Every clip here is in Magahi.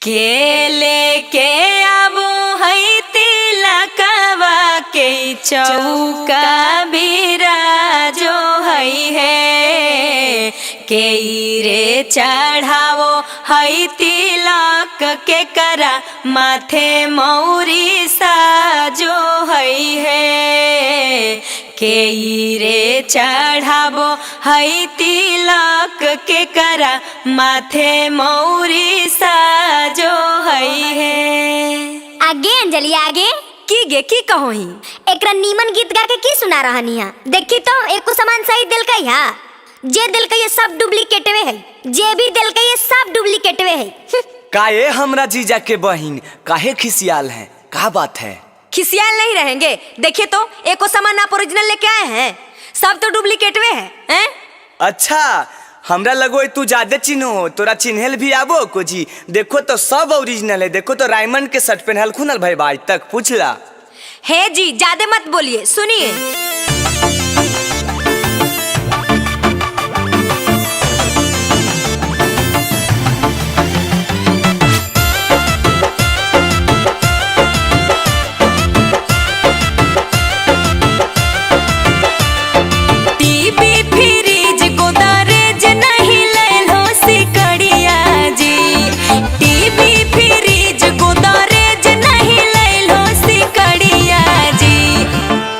केले के आबो है तिलकवा के चौका बिराजो है हे के रे चढ़ावो है तिलक के करा माथे मौरी साजो है हे के रे चढ़ावो है तिलक के करा माथे मौरी साजो है हे। आगे अंजलि आगे। की गे की कहोही? एकरा नीमन गीत गा के की सुना रहनी है? देखी तो एको सामान सही दिलकै हा, जे दिलकै है सब डुप्लीकेटवे है, जे भी दिलकै है सब डुप्लीकेटवे है। काहे हमरा जीजा के बहिन काहे खिसियाल है, का बात है? खिसियाल नहीं रहेंगे, देखिए तो एको सामान आप ओरिजिनल लेके आए हैं, सब तो डुप्लीकेटवे है हैं? अच्छा हमरा लगो तू ज्यादा चिन्हो, तोरा चिन्हल भी आबो को जी। देखो तो सब ओरिजिनल है, देखो तो रायमंड के शर्ट पहनल खुनल भाई भाई तक पूछला। हे जी ज्यादा मत बोलिए, सुनिए। टीवी फ्रिज गोदरेज नहीं लैलो सिकड़िया जी, टीवी फ्रिज गोदरेज नहीं लैलो सिकड़िया जी,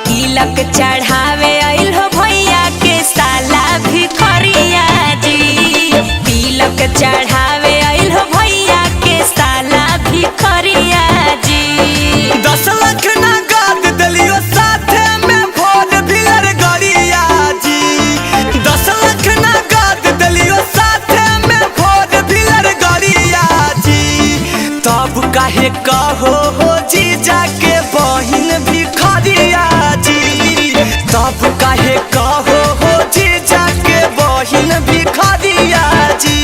तिलक चढ़ावे आइल हो भैया के साला भिखरिया जी, तिलक चढ़ावे आइल हो भैया के साला भिखरिया जी। 10 लाख नगद दिलियो साथे में फोर व्हीलर गाड़िया जी, 10 लाख नगद दिलियो साथे में फोर व्हीलर गाड़िया जी, तब काहे कहो हो जीजा के बहिन भिखारिया जी, तब काहे कहो हो जीजा के बहिन भिखारिया जी।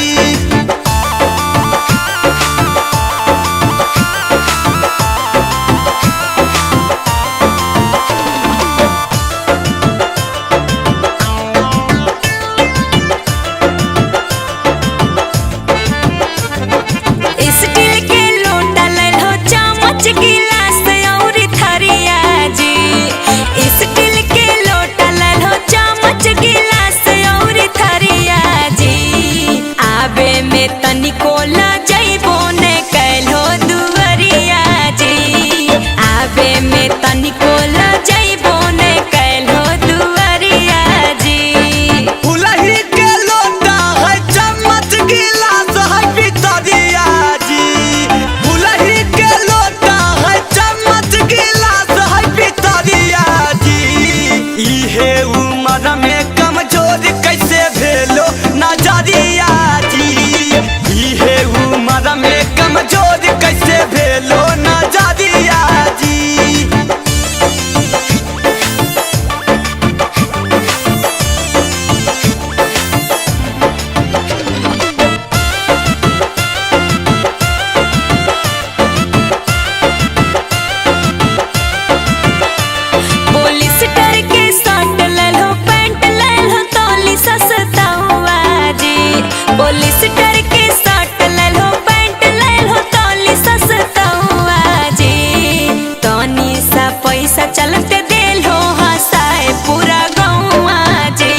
स्टील के लोटा लैलो चम्मच गिलास और थरिया जी, स्टील के लोटा लैलो चम्मच गिलास और थरिया जी, आबे में तनिको ल जइबो ने कैलो दुअरिया जी, आबे में तनिको ल जइबो ने कैलो दुअरिया जी। फुलही के लोटा है चम्मच गिलास है पितरिया जी, फुलही के लोटा है चम्मच गिलास है पितरिया जी, इहे उम्र में कमजोर कैसे भेलो नजरिया जी, इहे उम्र में कमजोर कैसे भेलो नजरिया जी। पोलिस्टर के शर्ट लैलो पैंट लैलो तोली सस्ता हुआ जी, पोलिस्टर के शर्ट लैलो पैंट लैलो तोली सस्ता हुआ जी, तनी सा पैसा चलते देलो हंसाए पूरा गौआ जी,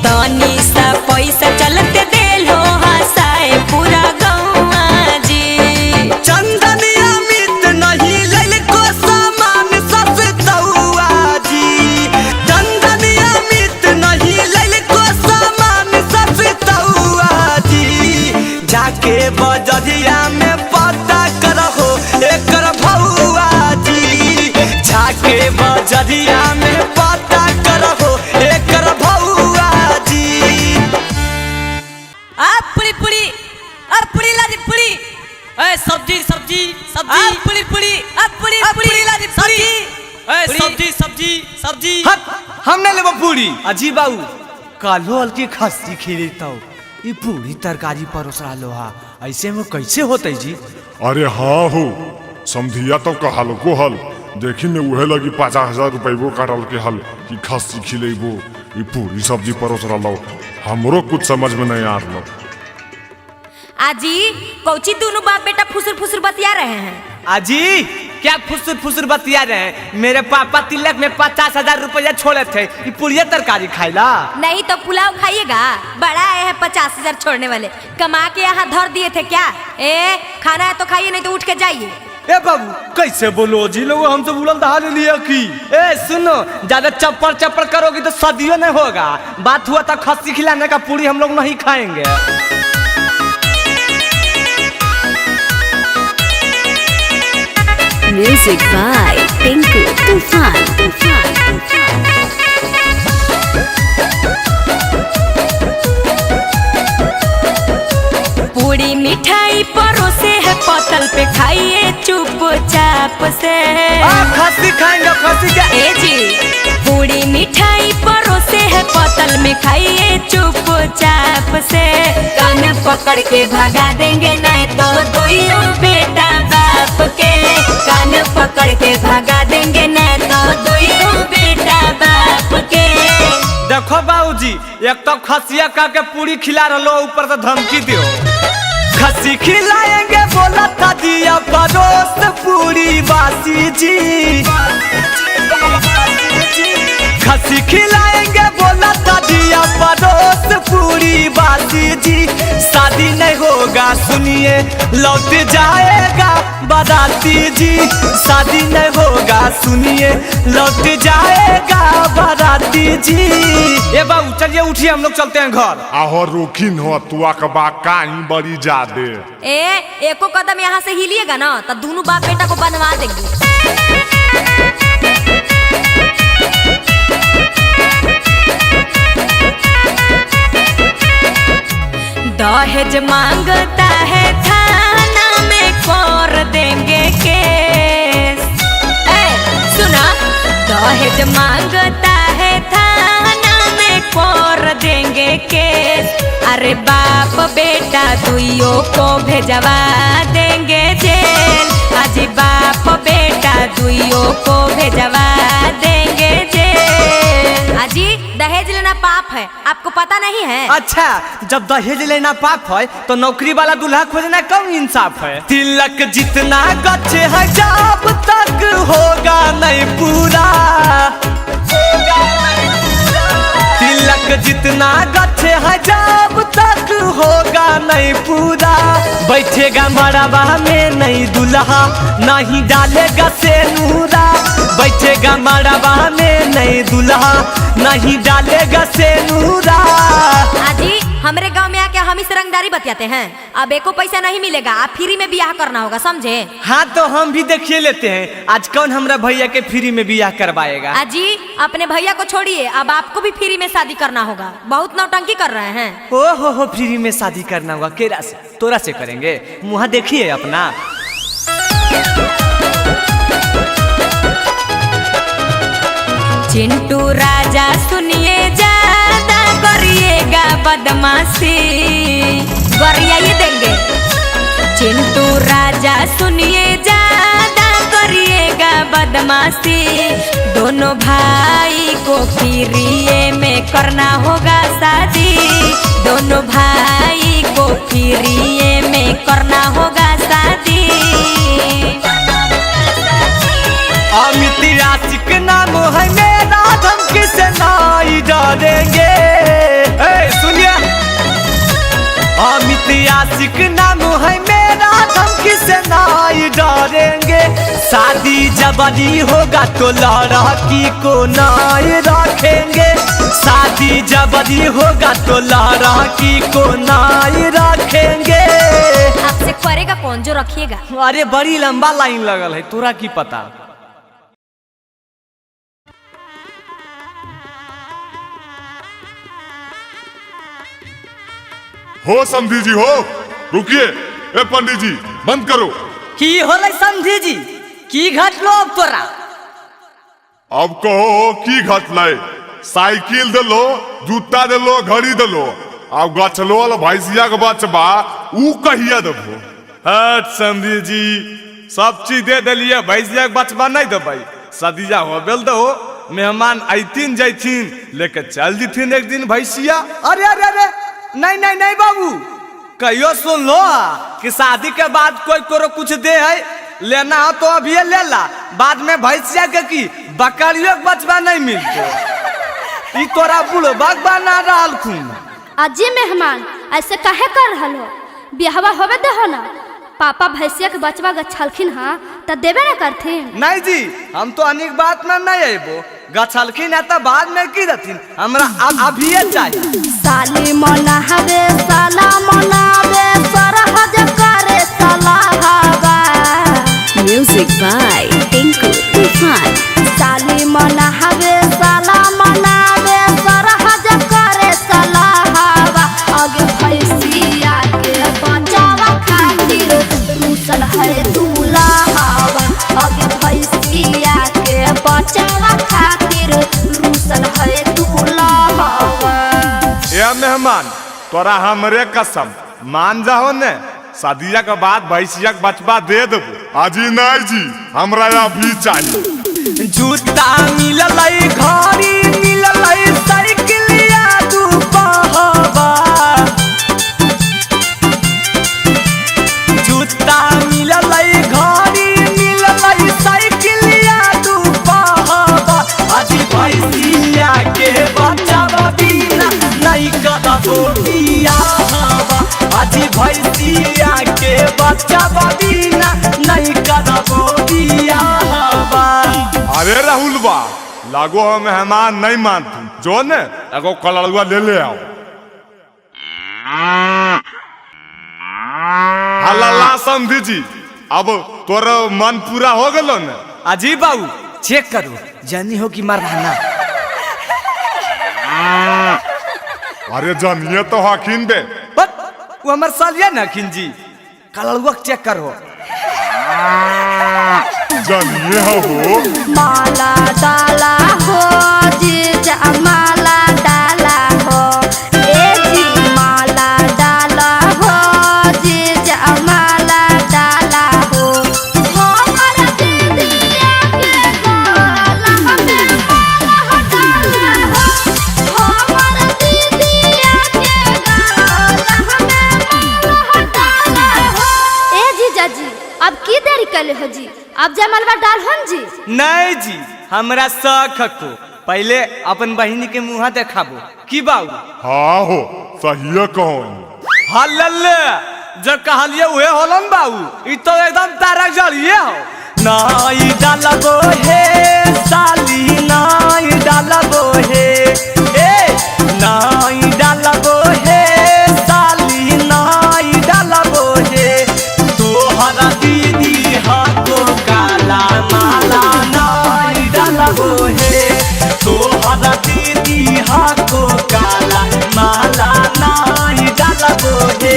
तनी सा पैसा चलते देलो हंसाए पूरा गौआ जी। चंदन अमित नहीं ललको सामान सस्तौआ जी, चंदन अमित नहीं ललको सामान सस्तौआ जी, जाके बजरिया में पता करहो एकर भौआ जी, जाके बजरिया में पता करहो एकर भौआ जी। आ पुड़ी पुड़ी आ पुड़ी लादी पुड़ी ए सब्जी सब्जी सब्जी आ पुड़ी पुड़ी आ पुड़ी पुड़ी लादी सब्जी ए सब्जी सब्जी सब्जी। हट, हम नहीं लेबो पूरी। अजी बाबू कालो हल्की खस्सी खिलेता ई पूरी तरकारी परोस रहा हा, ऐसे में कैसे होते जी? अरे हाँ हो समधिया तो कहल को हल देखी में उहे लगी 50,000 रुपये काटल के हल कि खस्सी खिलेबो ई पूरी सब्जी परोस रहा, हमरो कुछ समझ में नहीं आ रहा। आजी कौची दोनों बाप बेटा फुसुर फुसुर बतिया रहे हैं? अजी क्या फुसुर फुसुर बतिया रहे हैं? मेरे पापा तिलक में 50,000 रुपया छोड़े थे, ये पुड़िया तरकारी खाइला। नहीं तो पुलाव खाइएगा। बड़ा आए है 50,000 छोड़ने वाले, कमा के यहाँ धर दिए थे क्या? ए खाना है तो खाइए, नहीं तो उठ के जाइए। ए बाबू कैसे बोलो जी लोग, हमसे बुलंद दहा ले लिया की। ए सुनो, ज्यादा चप्पड़ चप्पड़ करोगी तो सदियों नहीं होगा। बात हुआ था खस्सी खिलाने का, पूरी हम लोग नहीं खाएंगे। म्यूजिक बाय टिंकू तूफान। पूरी मिठाई परोसे है पतल पे, खाइए चुपचाप से। खस्सी खाएंगे खस्सी क्या? ए जी पूरी मिठाई परोसे है पतल में, खाइए चुपचाप से। कान पकड़ के भगा देंगे नहीं तो दुइयों बेटा बाप के। कान पकड़ के भगा देंगे नहीं तो दुइयों बेटा बाप के। देखो बाबूजी, एक तो खसिया का के पूरी खिला रहो, ऊपर से धमकी दियो। खस्सी खिलाएंगे बोला था दिया परोस पूरी बासी जी। खस्सी खिलाएंगे बोला था दिया परोस पूरी बासी जी। शादी नहीं होगा सुनिए लौट जाएगा बाराती जी। शादी नहीं होगा सुनिए लौट जाएगा बाराती जी। ए बाबू चलिए उठिए, हम लोग चलते हैं घर। आहो रोकिन हो तुआ के बा काई बड़ी जादे। ए एको कदम यहाँ से हिलिएगा ना तो दोनों बाप बेटा को बनवा देंगे। दहेज मांगता है थाना में कर देंगे केस। ए सुना, दहेज मांगता है थाना में कर देंगे केस। अरे बाप बेटा दुइयों को भेजवा देंगे जेल। अजी बाप बेटा दुइयों को भेजवा देंगे जेल। अजी दहेज लेना पाप है, आपको पता नहीं है? अच्छा, जब दहेज लेना पाप है तो नौकरी वाला दूल्हा खोजना कम इंसाफ है। तिलक जितना गच्छ है जब तक होगा नहीं पूरा। तिलक जितना गच्छ है जब तक होगा नहीं पूरा। बैठेगा मड़वा में नहीं दूल्हा, नहीं डालेगा सेनूरा। बैठेगा मड़वा में नहीं दूल्हा, नहीं डालेगा सेनूरा। आजी हमरे गांव में आके हम इस रंगदारी बतियाते हैं। अब एको पैसा नहीं मिलेगा, आप फ्री में ब्याह करना होगा, समझे? हाँ तो हम भी देखिए लेते हैं आज कौन हमरा भैया के फ्री में ब्याह करवाएगा। आजी अपने भैया को छोड़िए, अब आपको भी फ्री में शादी करना होगा। बहुत नौटंकी कर रहे हैं। ओ हो फ्री में शादी करना होगा? केरा से तोरा से करेंगे, मुँह देखिए अपना। चिंटू राजा सुनिए, ज्यादा करिएगा बदमाशी, गरियाई देंगे। चिंटू राजा सुनिए, ज्यादा करिएगा बदमाशी, दोनों भाई को फ्रीए में करना होगा शादी। दोनों भाई को फ्रीए में करना होगा शादी। अमित आशिक नाम है मेरा, धमकी से नहीं डरेंगे। सुनिए, अमित आशिक नाम है मेरा, धमकी से नहीं डरेंगे। शादी जबरी होगा तो लड़की को नहीं रखेंगे। शादी जबरी होगा तो लड़की को नहीं रखेंगे। आपसे करेगा कौन जो रखिएगा? अरे बड़ी लंबा लाइन लगल है, तोरा की पता। हो समधी जी हो, रुकिए। ए पंडित जी बंद करो। की होलै समधी जी, की घटलो अब तोरा? अब कहो की घटलै? साइकिल देलो, जूता देलो, घड़ी देलो, अब गछलो वाला भैंसिया के बचबा ऊ कहिया देबो? हट समधी जी, सब चीज दे देलिए, भैंसिया के बचबा नहीं देबै। सदिया हो बेल दो, मेहमान अथिन जैथिन लेके चल जिथिन एक दिन भैंसिया। अरे अरे अरे नहीं नहीं नहीं बाबू, कहियो सुन लो कि शादी के बाद कोई कोरो कुछ दे है, लेना हो तो अभी ले ला, बाद में भैंसिया के की बकरियों के बचवा नहीं मिलते। ई तोरा बुढ़बा बना रहल खून। अजी मेहमान ऐसे काहे कर रहल हो? बिहवा होवे देहो ना, पापा भैंसिया के बचवा गछलखिन हाँ त देबे ना करथिन। नहीं जी, हम तो अनेक बात में नहीं अबो, गछलखिन है तो बाद में की देथिन, हमरा अभिये चाहिए। साली मनावे साला मनावे सरहज करे सलाहवा। म्यूजिक बाय टिंकू तूफान। साली मनावे साला मनावे सरहज करे सलाहवा। आगे भैंसिया के बचावा खातिर रूसल है दूल्हावा। आगे भैंसिया के बचावा खातिर रूसल है दूल्हावा। ए मेहमान तोरा हमरे कसम मान जाहो ने, शादिया के बाद भैंसिया के बचवा दे देबो। अजी नहीं जी, हमरा अभी चाहिए। जूता मिललै, घड़ी मिललै, साइकिलिया दू पहवा। जूता मिललै, घड़ी मिललै, साइकिलिया दू पहवा। अजी भैंसिया के बचावा बिना नहीं करबो बियाहवा। अजी भैंसिया के बचावा बिना नहीं करबो बियाहवा। अरे राहुल बा, लागो हम मेहमान नहीं मानती, जो ने एगो कलरुआ ले ले आओ। हल्ला समझी जी, अब तोर मन पूरा हो गलो ने? अजी बाबू चेक करो, जानी हो कि मर्दाना। अरे जानिए तो हकीन बे। बट वो हमार सालिया ना हकीन जी, कलरुआ चेक करो। जानिए हो माला डाला हो जीजा, माला डाला हो ए जी, माला डाला हो जीजा, माला डाला हो। हमर दीदिया के गला में माला डाला हो, हमर दीदिया के गला में माला डाला हो। ए जीजा जी अब की देरी कले हो जी, अब जयमालवा डाल हन जी। नहीं जी, हमरा शौक को पहले अपन बहिनी के मुँह देखाबो की बाबू। हाँ हो सही कहो। हाँ लल्ले, जो कहलिए उहे होलन बाबू, ई तो एकदम तारा जलिए हो। नाई डालबो हे साली, नाई डालबो हे, ए नाई डालबो हे साली, नाई डालबो हे। तोहरा दीदी हाथो काला माला नाई डालबो हे, तोहरा दीदी हाथो काला माला नाई डालबो हे।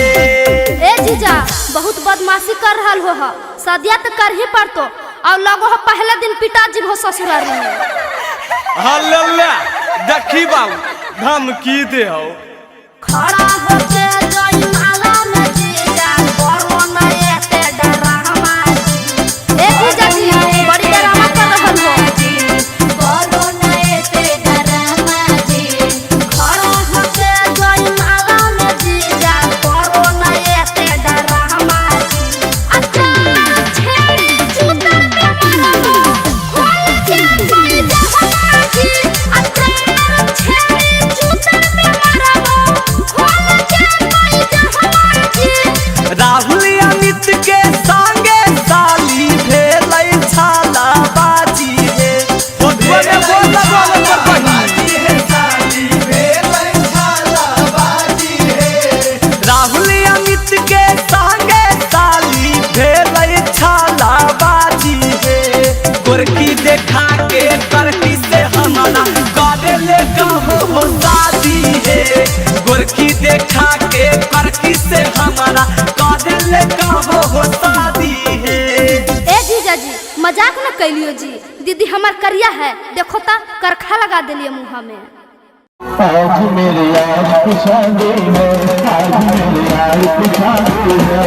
ए जीजा बहुत बदमाशी कर रहल हो, सदिया तो कर ही पड़तो, और लगो हो पहले दिन पिताजी हो ससुराल में। हाँ लल्ला देखी बाबू धमकी दे हो। खड़ा होके जयमाला में जीजा करो न एते डरामा जी। ए जीजा जी बड़ी डरामा कर रहल हो। करो न एते डरामा जी। खड़ा होके जयमाला में जीजा करो न एते डरामा जी। अच्छा छेड़ी चूतर पे मारबो खोल के कोई जहमा जी। अच्छा छेड़ी चूतर पे मारबो खोल के कोई जहमा जी। राहुल अमित के संगे साली भेलै छाला बाजी हे। बोले बोला बोला बहिनी। राहुल अमित के संगे साली भेलै छाला बाजी हे। गोरकी देखा के करकी से हमारा करे ले कहो हो शादी हे। गोरकी देखा के करकी से हमारा करे ले कहो हो शादी हे। ए जीजा जी मजाक न कैलियो जी, दीदी हमार करिया है देखो ता करखा लगा देलिए मुँह में। आज मेरे यार की शादी है, आज मेरे यार की शादी है।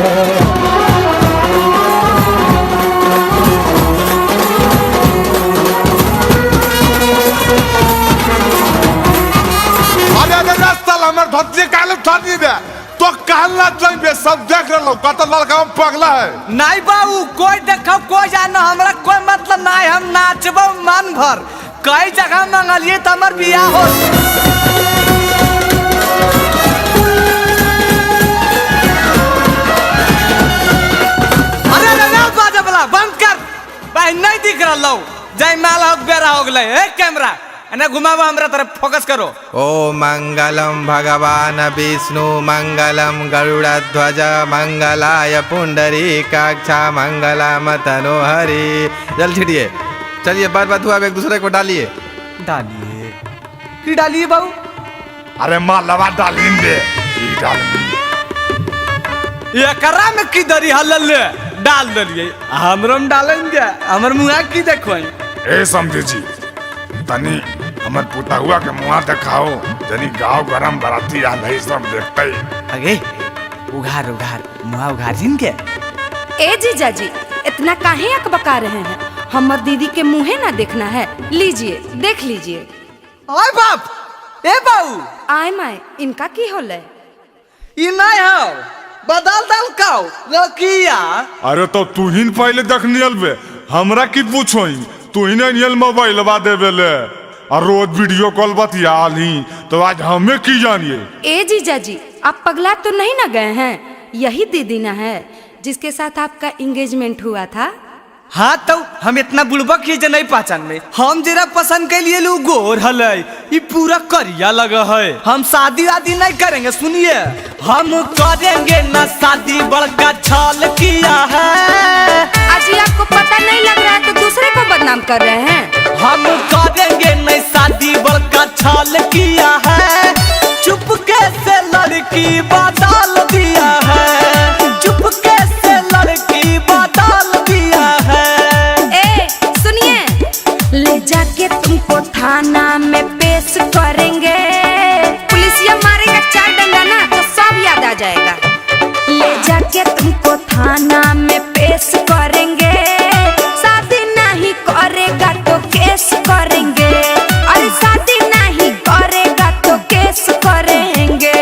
अरे अरे साला हमर धोती काले उठा दे, तो तो कहला जाइबे, सब देख रहलो कत लड़का हम पगला है। नहीं बाबू, कोई देखो कोई जानो, हमरा कोई मतलब नहीं, हम नाचबो मन भर। कई जगह मंगलिए तो हमर बियाह हो। अरे अरे बाजा वाला बंद कर भाई, नहीं दिख रहा लो। जय माला हो बेरा हो गए। ए कैमरा एने घुमावा, हमरा तरफ फोकस करो। ओ मंगलम भगवान विष्णु मंगलम गरुड़ध्वज मंगलाय पुंडरीकाक्षा मंगलम तनोहरि। जल छिड़िए, चलिए बार बार हुआ, एक दूसरे को डालिए। डालिए की डालिए बाबू? अरे मालवा डालिन दे, ई डालिन। एकरा में की दरी हलल डाल दलिए, हमरो में डालेंगे, हमर मुआ की देखो। ए समझे जी, तनी हमर पुतहुआ के मुआ देखाओ, जनी गांव गरम बराती आल है सब देखते। अगे उघार उघार मुआ उघार जिन के। ए जीजा जी, इतना काहे अकबका रहे हैं? हमर दीदी के मुँहे ना देखना है, लीजिए देख लीजिए। ओए बाप, ए बाऊ आय my, इनका की होले? ई नहीं हो, बदल दल काओ रकिया। अरे तो तू ही पहले देखनियल बे, हमरा की पूछोई? तू ही नहीं मोबाइल बा देवे ले और रोज वीडियो कॉल बतियाली, तो आज हमें की जानिए? ए जीजा जी, आप पगला तो नहीं ना गए हैं? यही दीदी ना है जिसके साथ आपका एंगेजमेंट हुआ था। हाँ तो हम इतना बुड़बक ही जे नहीं पहचान में। हम जरा पसंद के लिए लू गोर हलै, ई पूरा करिया लगा है। हम शादी वादी नहीं करेंगे, सुनिए, हम करेंगे ना शादी, बड़का छल किया है। अजी आपको पता नहीं लग रहा है तो दूसरे को बदनाम कर रहे हैं। हम करेंगे नहीं शादी, बड़का छल किया है। चुपके से लड़की बदल दिया है, चुपके से लड़की बदल दिया है। ए सुनिए, ले जाके तुमको थाना में पेश करेंगे, पुलिसिया मारेगा 4 डंडा ना तो सब याद आ जाएगा। ले जाके तुमको थाना में पेश करेंगे, शादी नहीं करेगा तो केस करेंगे। अरे शादी नहीं करेगा तो केस करेंगे।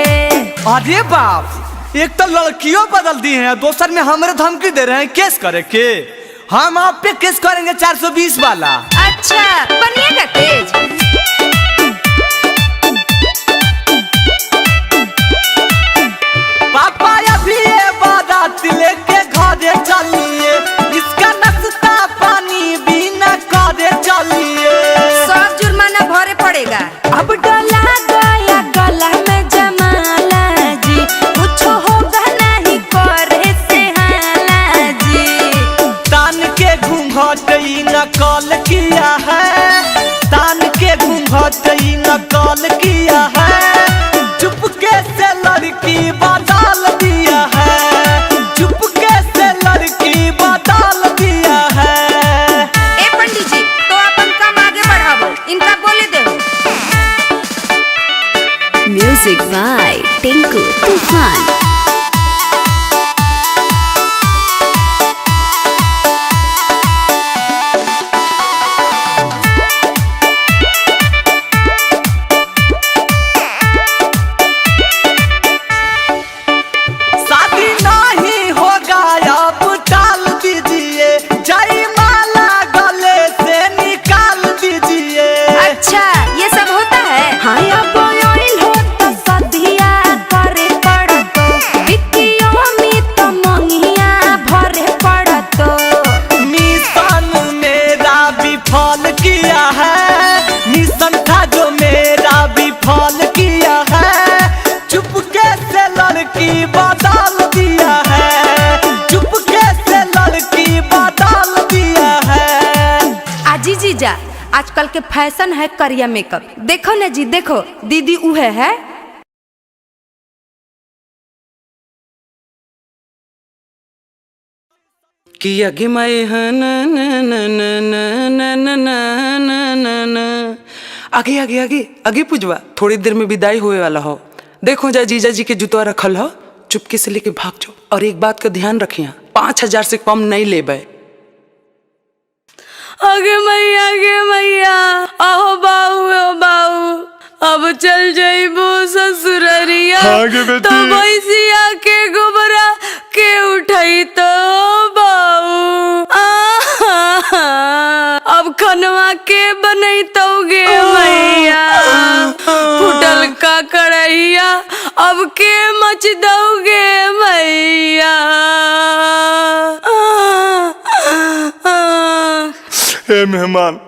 अरे बाप, एक तो लड़कियों बदल दी हैं, दोसर में हमरे धमकी दे रहे हैं केस करे के। हम आप पे केस करेंगे 420 वाला। अच्छा बनिएगा तेज। पापा अभी ये बारात लेके घरे चलिए, इसका नाश्ता पानी बिना करे चलिए, सब जुर्माना भरे पड़ेगा। अब डला गया गला में जमाला जी, कुछ होगा नहीं करे से हाला जी। तान के घूंघट ई नकल किया है, तान के घूंघट ई नकल किया है। चुपके से लड़की बदल दिया है, चुपके से लड़की बदल दिया है। ए पंडित जी, तो अपन काम आगे बढ़ाओ, इनका बोले दो। म्यूजिक बाय टिंकू तूफान। शादी नहीं होगा अब टाल दीजिए, जय माला गले से निकाल दीजिए। अच्छा ये सब होता है? हाँ अब ऑयल हो तो सदिया करे पड़तो, बिकियो में तो मंगिया भरे पड़तो। मिशन मेरा विफल किया है, मिशन था जो मेरा विफल किया है। चुपके से लड़की बदल दिया है, चुपके से लड़की बदल दिया है। आजी जीजा, आजकल के फैशन है करिया मेकअप। देखो ना जी, देखो दीदी उहे है। कि अगे मैं न न न न न न न न न न आगे आगे आगे आगे पुजवा, थोड़ी देर में विदाई होए वाला हो। देखो जा जीजा जी के जुतवा रखल हो, चुपके से लेके भाग जाओ। और एक बात का ध्यान रखिया, 5000 से कम नहीं लेबे। आगे मैया, आगे मैया, आहो बाऊ, ओ बाऊ, अब चल जाइबो ससुररिया हाँ गे बेटी। तो भैंसिया के गोबरा के उठाई तो बाऊ। अब खनवा के बनैतौगे मैया, फुटल का कढ़ैया अब के मच दौगे मैया। हे मेहमान,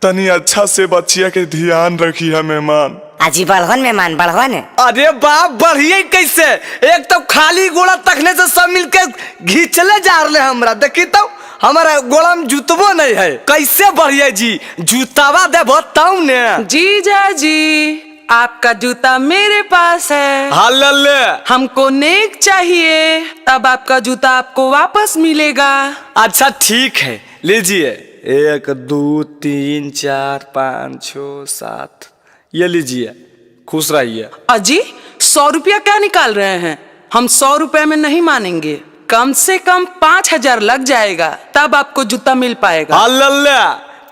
तनी अच्छा से बच्चिया के ध्यान रखी है मेहमान। अजी बढ़वन मेहमान बढ़वन। अरे बाप बढ़िए कैसे, एक तो खाली गोड़ा तखने से सब मिलके घिंचले जा रहे हमरा। देखी तो हमारा गोड़ा में जूतबो नहीं है, कैसे बढ़िए जी? जूतावा देबो तब ने। जीजा जी आपका जूता मेरे पास है। हाँ ले। हमको नेक चाहिए, तब आपका जूता आपको वापस मिलेगा। अच्छा ठीक है लीजिए, 1 2 3 4 5 6 7, ये लीजिए, खुश रहिए। अजी 100 रुपया क्या निकाल रहे हैं? हम 100 रुपये में नहीं मानेंगे, कम से कम 5000 लग जाएगा, तब आपको जूता मिल पाएगा। हाँ लल्ला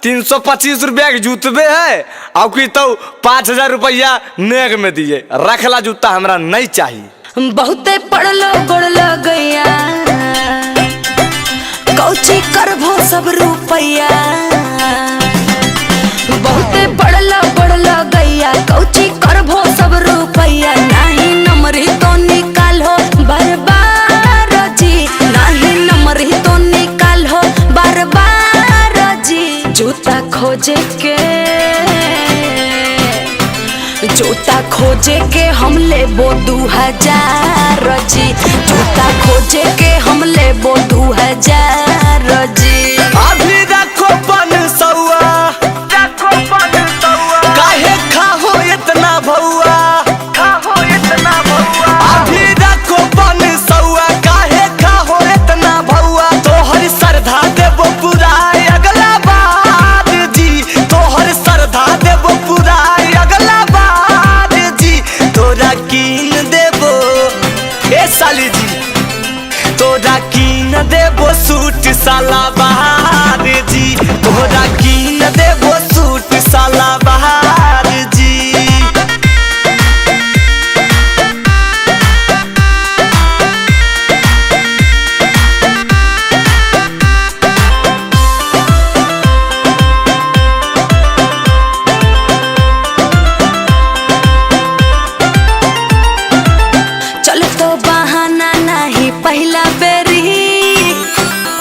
325 रुपया के जूतबे है, आपकी तो 5000 रुपया नेक में दिए। रखला जूता हमरा नहीं चाहिए। बहुते पढ़लो गोड़ लगैया, कौची करभो सब रुपैया। बहुते पढ़लो गोड़ लगैया, कौची करभो सब रुपैया। नाही नमरी तो निकालो बार बार जी, नाही नमरी तो निकालो बार बार जी। जूता खोजे के, जूता खोजे के हम लेबो 2000 जी। जूता खोजे के हम लेबो 2000 जी। अभी रखो 500, रखो 500, काहे खाहो इतना भौआ, खाहो इतना भौआ। अभी रखो 500, काहे खाहो इतना भौआ। तोहर सरधा देबो पूरा अगला बार जी, तोहर सरधा देबो पूरा अगला बार जी। तोरा कीन देबो ए साली जी, तोरा कीन देबो सूट साला बहार जी, तोरा कीन देबो सूट साला बहार जी। चल तो बहाना नहीं पहला बेरी,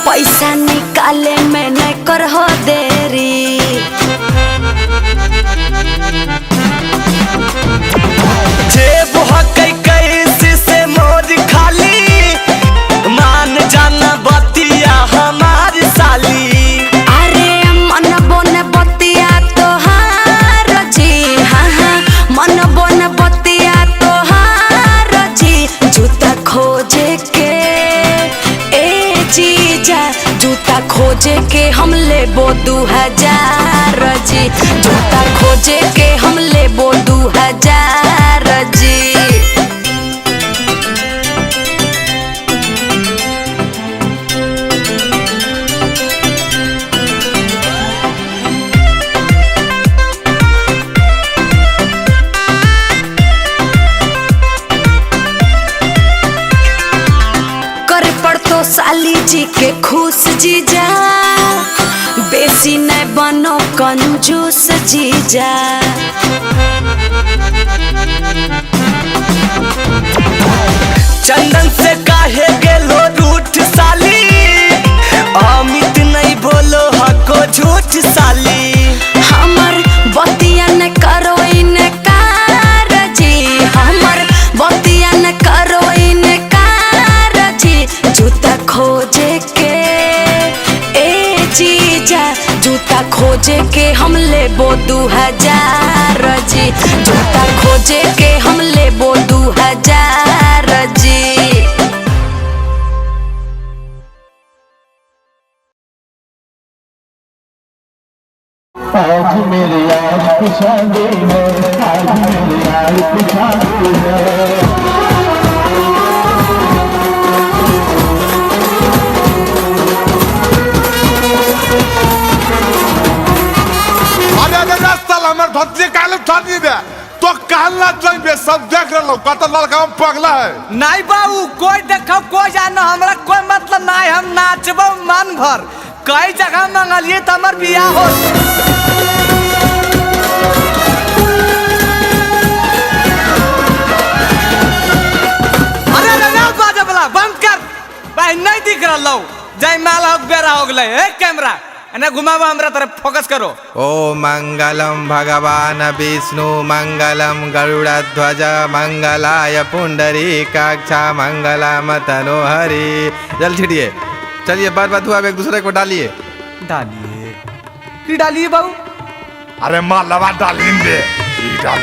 पैसा निकाले में नहीं करहो देरी। जेब हकै कैसे से मोर खाली, मान जाना बतिया हमार साली। अरे मन बोन बतिया तोहार जी, हाँ हाँ मन बोन बतिया तोहार जी। जूता खोजे के ए जीजा, जूता खोजे के हम लेबो 2000 जी। जूता खोजे के हम लेबो 2000 जी। कर पड़तो साली जी के खुश जीजा, बेसी नहीं बनो कंजूस जीजा। चंदन से काहे गेलो रूठ साली, अमित नहीं बोलो हको झूठ साली। हमर बतिया न करो इनकार जी, हमर बतिया न करो इनकार जी। जूता खोजे के ए जीजा, जूता खोजे के हम लेबो 2000 जी। जूता खोजे के हम लेबो 2000 जी। आज मेरे यार की शादी है, आज मेरे यार की शादी है। अरे अरे रास्ता हमर धोती काले उठा दिए दे तो कहला जाइबे सब देख रहलो कत लड़का हम पगला है। नहीं बाबू कोई देखो कोई जानो हमरा कोई मतलब नहीं, हम नाचबो मन भर। कई जगह मंगलिए तो हमर बियाह हो। अरे रे बाजा वाला बंद कर भाई, नहीं दिख रहा लो जय माला हो बेरा हो गले। ए कैमरा अने घुमावा हमरा तरफ फोकस करो। ओ मंगलम भगवान विष्णु मंगलम गरुड़ध्वज मंगलाय पुंडरीकाक्ष मंगलम तनोहरि। जल छिड़िए, चलिए बार बार हुआ एक दूसरे को डालिए। डालिए की डालिए बाबू? अरे माँ लवा डालिन दे की डाल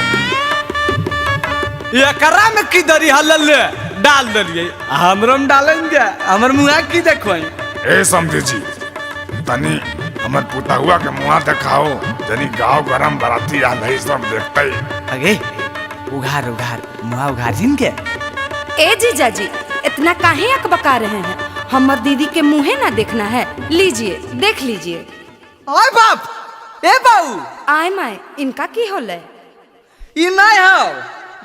एकरा में की दरी हलल डाल दलिए, हमरो में डालेंगे हमर मुआ की देखो। ए समझे जी तनी हमर पुतहुआ के मुआ देखाओ, जनी गांव गरम बराती आल है सब देखते। अगे उघार उघार मुआ उघार जिन के। ए जीजा जी इतना काहे अकबका रहे हैं, हमर दीदी के मुँहे ना देखना है, लीजिए देख लीजिए। ओए बाप ए बाऊ आय my इनका की होले? ई नहीं हो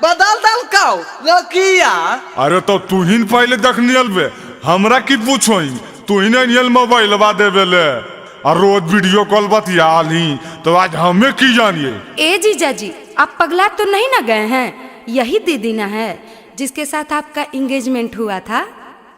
बदल दल काओ लकिया। अरे तो तू ही पहले देखनी अलबे, हमरा की पूछोई? तू ही नहीं मोबाइल बा देवे ले और रोज वीडियो कॉल बतियाली, तो आज हमें की जानिए? ए जीजा जी आप पगला तो नहीं ना गए हैं, यही दीदी ना है जिसके साथ आपका एंगेजमेंट हुआ था।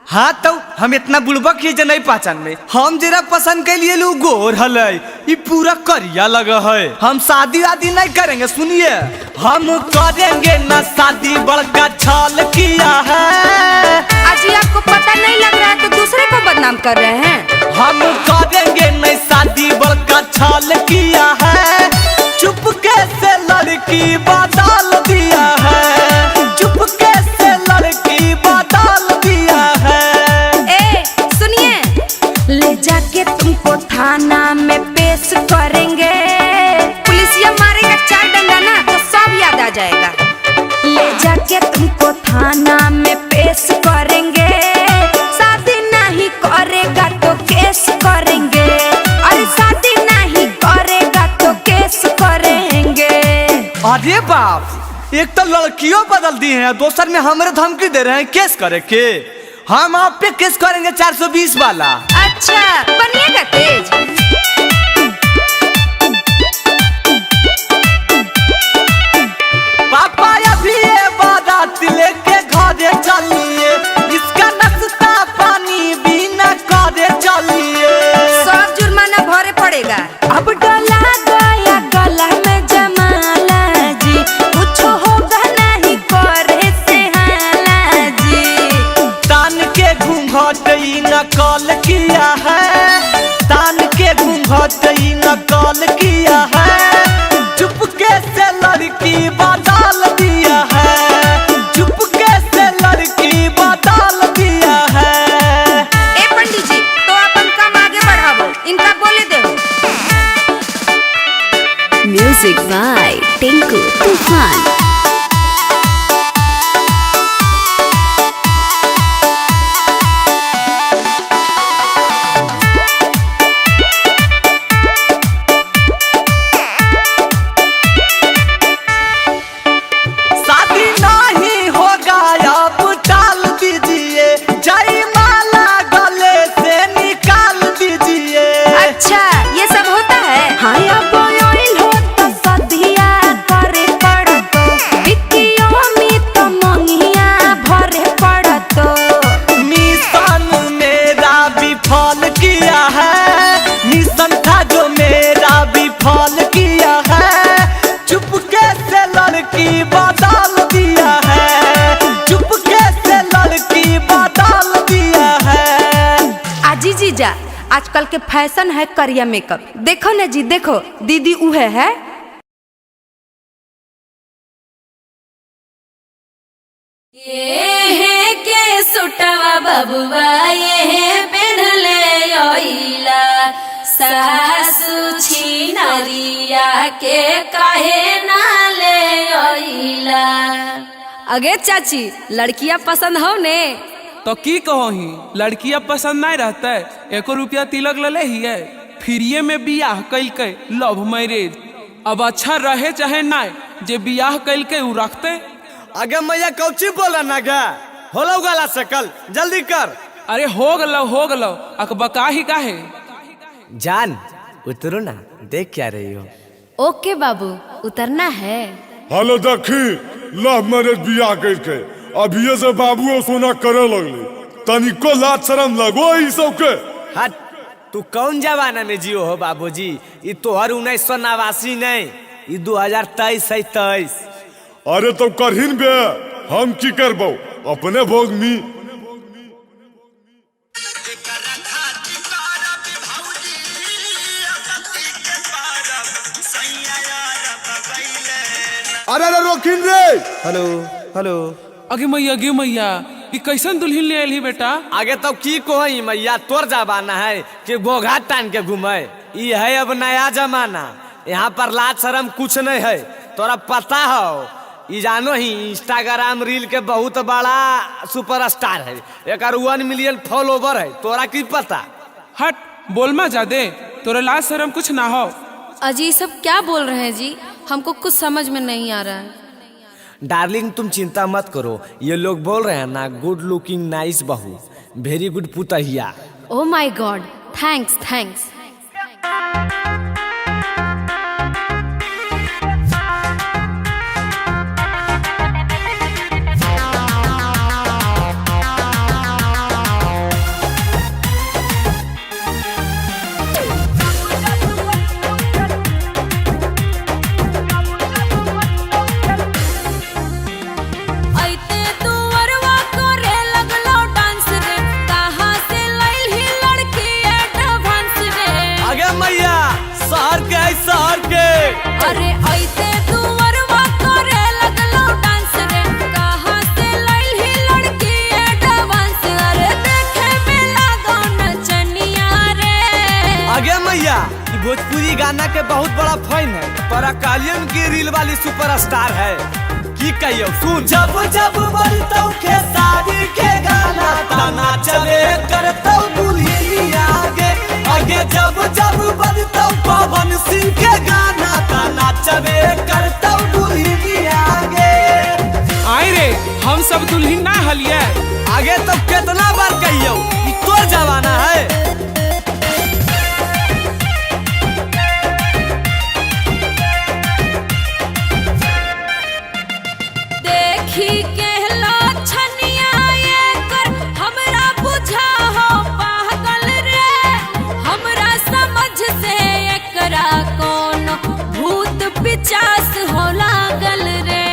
हाँ तो हम इतना बुड़बक ही जे नहीं पहचान में, हम जरा पसंद के लिए लोग गोर हले ई पूरा करिया लगा है। हम शादी वादी नहीं करेंगे, सुनिए हम करेंगे ना शादी, बड़का छल किया है। अजी आपको पता नहीं लग रहा है तो दूसरे को बदनाम कर रहे हैं। हम करेंगे नहीं शादी, बड़का छल किया है, चुपके से लड़की बदल दिया है, चुपके से लड़की बदल दिया है। ए सुनिए, ले जाके तुमको थाना में पेश करेंगे, पुलिसिया मारेगा चार डंडा ना तो सब याद आ जाएगा। ले जाके तुमको थाना में पेश करेंगे, शादी नहीं करेगा तो केस करेंगे, अरे शादी नहीं करेगा तो केस करेंगे। अरे बाप, एक तो लड़कियों बदल दी है, दोसर में हमरे धमकी दे रहे हैं केस करे के। हम आप पे केस करेंगे 420 वाला। अच्छा बनिएगा तेज। पापा अभी ये बारात लेके घरे चलिए, इसका नाश्ता पानी बिना करे चलिए, सब जुर्माना भरे पड़ेगा। अब डला गया गला में जमाला जी, कुछ होगा नहीं करे से हाला जी। तान के घूंघट ई नकल किया है, तान के घूंघट ई नकल किया है, चुपके से लड़की बदल दिया है, चुपके से लड़की बदल दिया है। ए पंडित जी तो अपन काम आगे बढ़ावो, इनका बोले दो। म्यूजिक बाय टिंकू तूफान। शादी नहीं होगा अब टाल दीजिए, जय माला गले से निकाल दीजिए। अच्छा ये सब होता है? हाँ अब ऑयल हो तो सदिया करे पड़तो, बिकियो में तो मंगिया भरे पड़तो। मिशन मेरा विफल किया है, मिशन था जो मेरा विफल किया है, चुपके से लड़की बदल दिया है, चुपके से लड़की बदल दिया है। आजी जीजा आजकल के फैशन है करिया मेकअप, देखो ना जी देखो दीदी उहे है। ये के सुटवा बबुआ ये पेन्हले ओइला, सासु छिनरिया के काहे ना ले ओइला। अगे चाची लड़कियां पसंद हो ने? तो की कहो ही लड़कियां पसंद नहीं रहता है, एको रुपया तिलक ले ही है, फ्रीये में बियाह कैल के लव मैरिज। अब अच्छा रहे चाहे ना, जे बियाह कैल के उ रखते। अगे मैया कौची बोला ना गा, होलो गला सकल जल्दी कर। अरे हो गलो हो गलो, अकबका ही काहे। जान उतरो ना, देख क्या रही हो। ओके बाबू, उतरना है। हेलो देखी, लव मैरिज बियाह करके अभिये से बाबू सोना करे लगले, तनिको लाज शरम लगो ई सब के। हट, तू कौन जमाना में जियो हो बाबूजी? ई तोहर 1989 नहीं, ई 2023 है 23। अरे तो करहिन बे, हम की करबो अपने भोग मी। अरे अरे रोकिन रे। हेलो हेलो। अगे मैया अगे मैया, ई कैसन दुल्हन ले आइल बेटा? आगे तो की कोई मैया, तोर जमाना है कि गोघा टान के घूमे। ई है अब नया जमाना, यहाँ पर लाज शरम कुछ नहीं है। तोरा पता हो, ई जानो ही इंस्टाग्राम रील के बहुत बड़ा सुपरस्टार है, एक 1 मिलियन फॉलोवर है, तोरा की पता? हट बोल मा जादे, तोरा लाज शरम कुछ ना हो। अजी सब क्या बोल रहे हैं जी, हमको कुछ समझ में नहीं आ रहा है। डार्लिंग तुम चिंता मत करो, ये लोग बोल रहे हैं ना गुड लुकिंग नाइस बहू, वेरी गुड पुतहिया। Oh my god, thanks thanks. अरे ऐते दुवरवा करे लगलो डांस रे, कहां से लाइल ही लड़की एडवांस। अरे देखे में लागो नचनिया रे। अगे मैया, भोजपुरी गाना के बहुत बड़ा फैन है, पर अकालियन की रील वाली सुपरस्टार है। की कहियो सुन, जब जब बजतौ खेसारी के गाना ताना चले करतौ दुल्हनिया गे। आगे जब जब बजतौ पवन सिंह के गाना ताना चले करतौ दुल्हनिया गे। आए रे, हम सब दुल्हन ना हलिए। आगे तो कितना बार कहियो, ई तोर जमाना है। देखी के लछनिया एकर हमरा बुझा हो पागल रे, हमरा समझ से एकरा कोनो भूत पिचास हो लागल रे।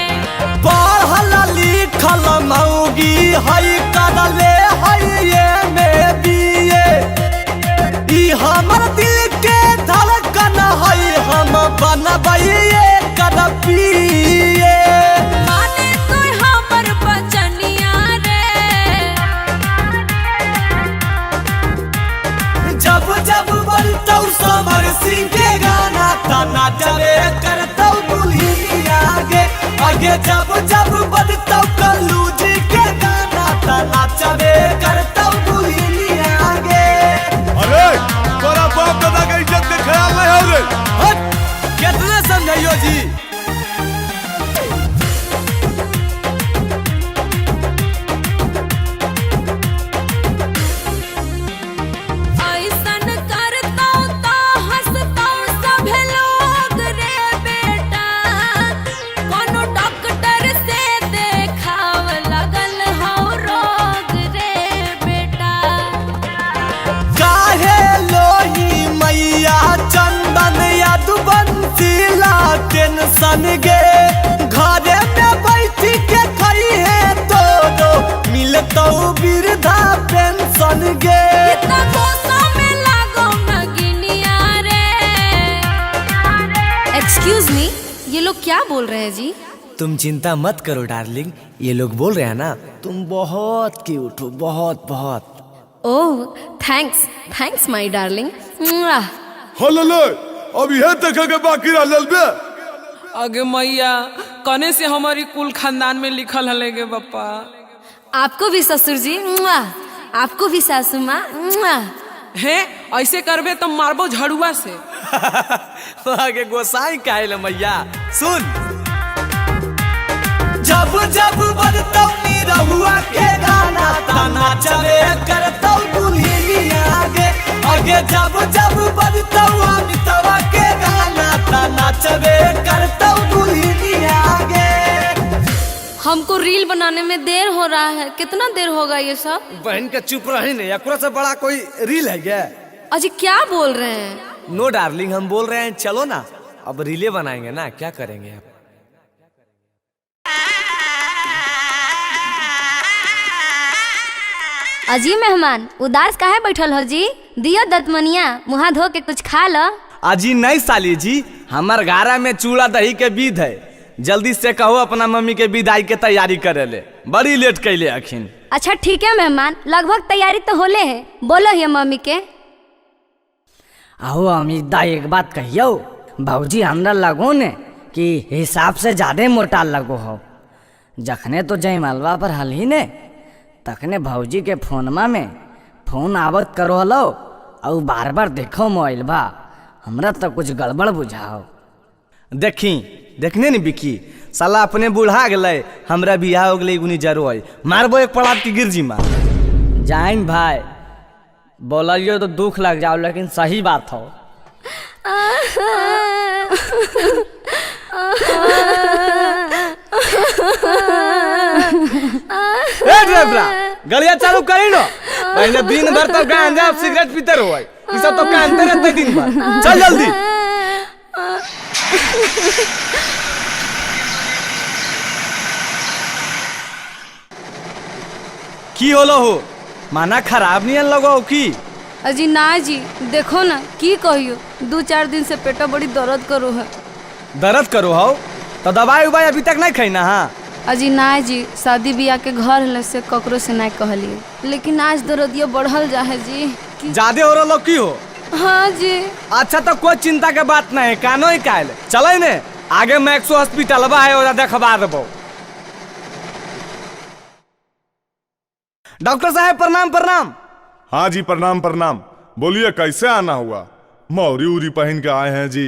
पढ़ल लिखल मौगी हई करले हई ये में बीए, ई हमर दिल के धड़कन हई, हम बनबैये कर पिए। जब जब बजतौ समर सिंह के गाना ताना चले करतौ दुल्हनिया गे। आगे जब जब बजतौ कल्लू जी के गाना ताना चले करतौ दुल्हनिया गे। अरे तोरा बाप दादा के इज्जत के ख्याल नहीं हो रे। हट, कितना समझाइयो जी। टेंशन गे घरे में बैठ के खाई है तो दो मिलतौ वृद्धा पेंशन गे। एक्सक्यूज मी, ये लोग क्या बोल रहे हैं जी? तुम चिंता मत करो डार्लिंग, ये लोग बोल रहे हैं ना तुम बहुत क्यूट हो, बहुत बहुत। Oh thanks thanks my darling. Hello ले, अब यह देखे के बाकी रह बे। अगे मैया, कने से हमारी कुल खानदान में लिखल हले गे बापा। आपको भी ससुर जी, आपको भी सासू माँ। हे ऐसे करबे तो मारबो झड़ुआ से। आगे गोसाई काहे मैया सुन। जब जब बजतौ निरहुआ के गाना ताना चले करतौ दुल्हनिया आगे। आगे जब जब बजतौ अमितवा के गाना ताना चले करतौ दुल्हनिया आगे। हमको रील बनाने में देर हो रहा है, कितना देर होगा ये सब? बहन के चुप रही नहीं, एकरा से बड़ा कोई रील है क्या? अजी क्या बोल रहे हैं? नो डार्लिंग, हम बोल रहे हैं चलो ना अब रीले बनाएंगे ना, क्या करेंगे अब। अजी मेहमान उदास काहे बैठल हो जी? दियो दतमनिया, मुहा धो के कुछ खा लो। अजी नहीं साली जी, हमार गारा में चूड़ा दही के विध है, जल्दी से कहो अपना मम्मी के विदाई के तैयारी करे ले, बड़ी लेट कैले अखिन। अच्छा ठीक है मेहमान, लगभग तैयारी तो होले है, बोलो ये मम्मी के। आहो अमित दा एक बात कहियो भौजी, हमरा लगो ने कि हिसाब से ज्यादा मोटा लगो हो। जखने तो जयमालवा पर हलही ने तखने भौजी के फोनमा में फोन आवत करो हलो और बार बार देखो मोबाइल बा, हमरा तो कुछ गड़बड़ बुझाओ। देखी देखने नी बिकी साला अपने बूढ़ा गए, हमरा बियाह हो गए गुनी जरो है, मारबो एक पड़ाव की गिरजी मार। जाइन भाई बोलियो तो दुख लग जाओ, लेकिन सही बात हो। ए ड्राइवरा गलिया चालू करी नो, पहले दिन भर तो गांजा सिगरेट पीते रहो, ये सब तो कानते रहते दिन भर, चल जल्दी। की होलो हो, माना खराब नहीं लगो की? अजी ना जी, देखो ना की कहियो, 2-4 दिन से पेटा बड़ी दर्द करो है। दर्द करो हो तो दवाई उवाई अभी तक नहीं खाई ना? हाँ अजी ना जी, शादी ब्याह के घर हल से ककरो से नहीं कहलिए, लेकिन आज दर्दिया बढ़ल जा है जी। ज्यादा हो रहा की हो? हाँ जी। अच्छा तो कोई चिंता के बात नहीं, कानो ही कायल चले ने आगे मैक्सो हॉस्पिटल है और देखवा देबो। डॉक्टर साहब प्रणाम प्रणाम। हाँ जी प्रणाम प्रणाम, बोलिए कैसे आना हुआ? मौरी उरी पहन के आए हैं जी।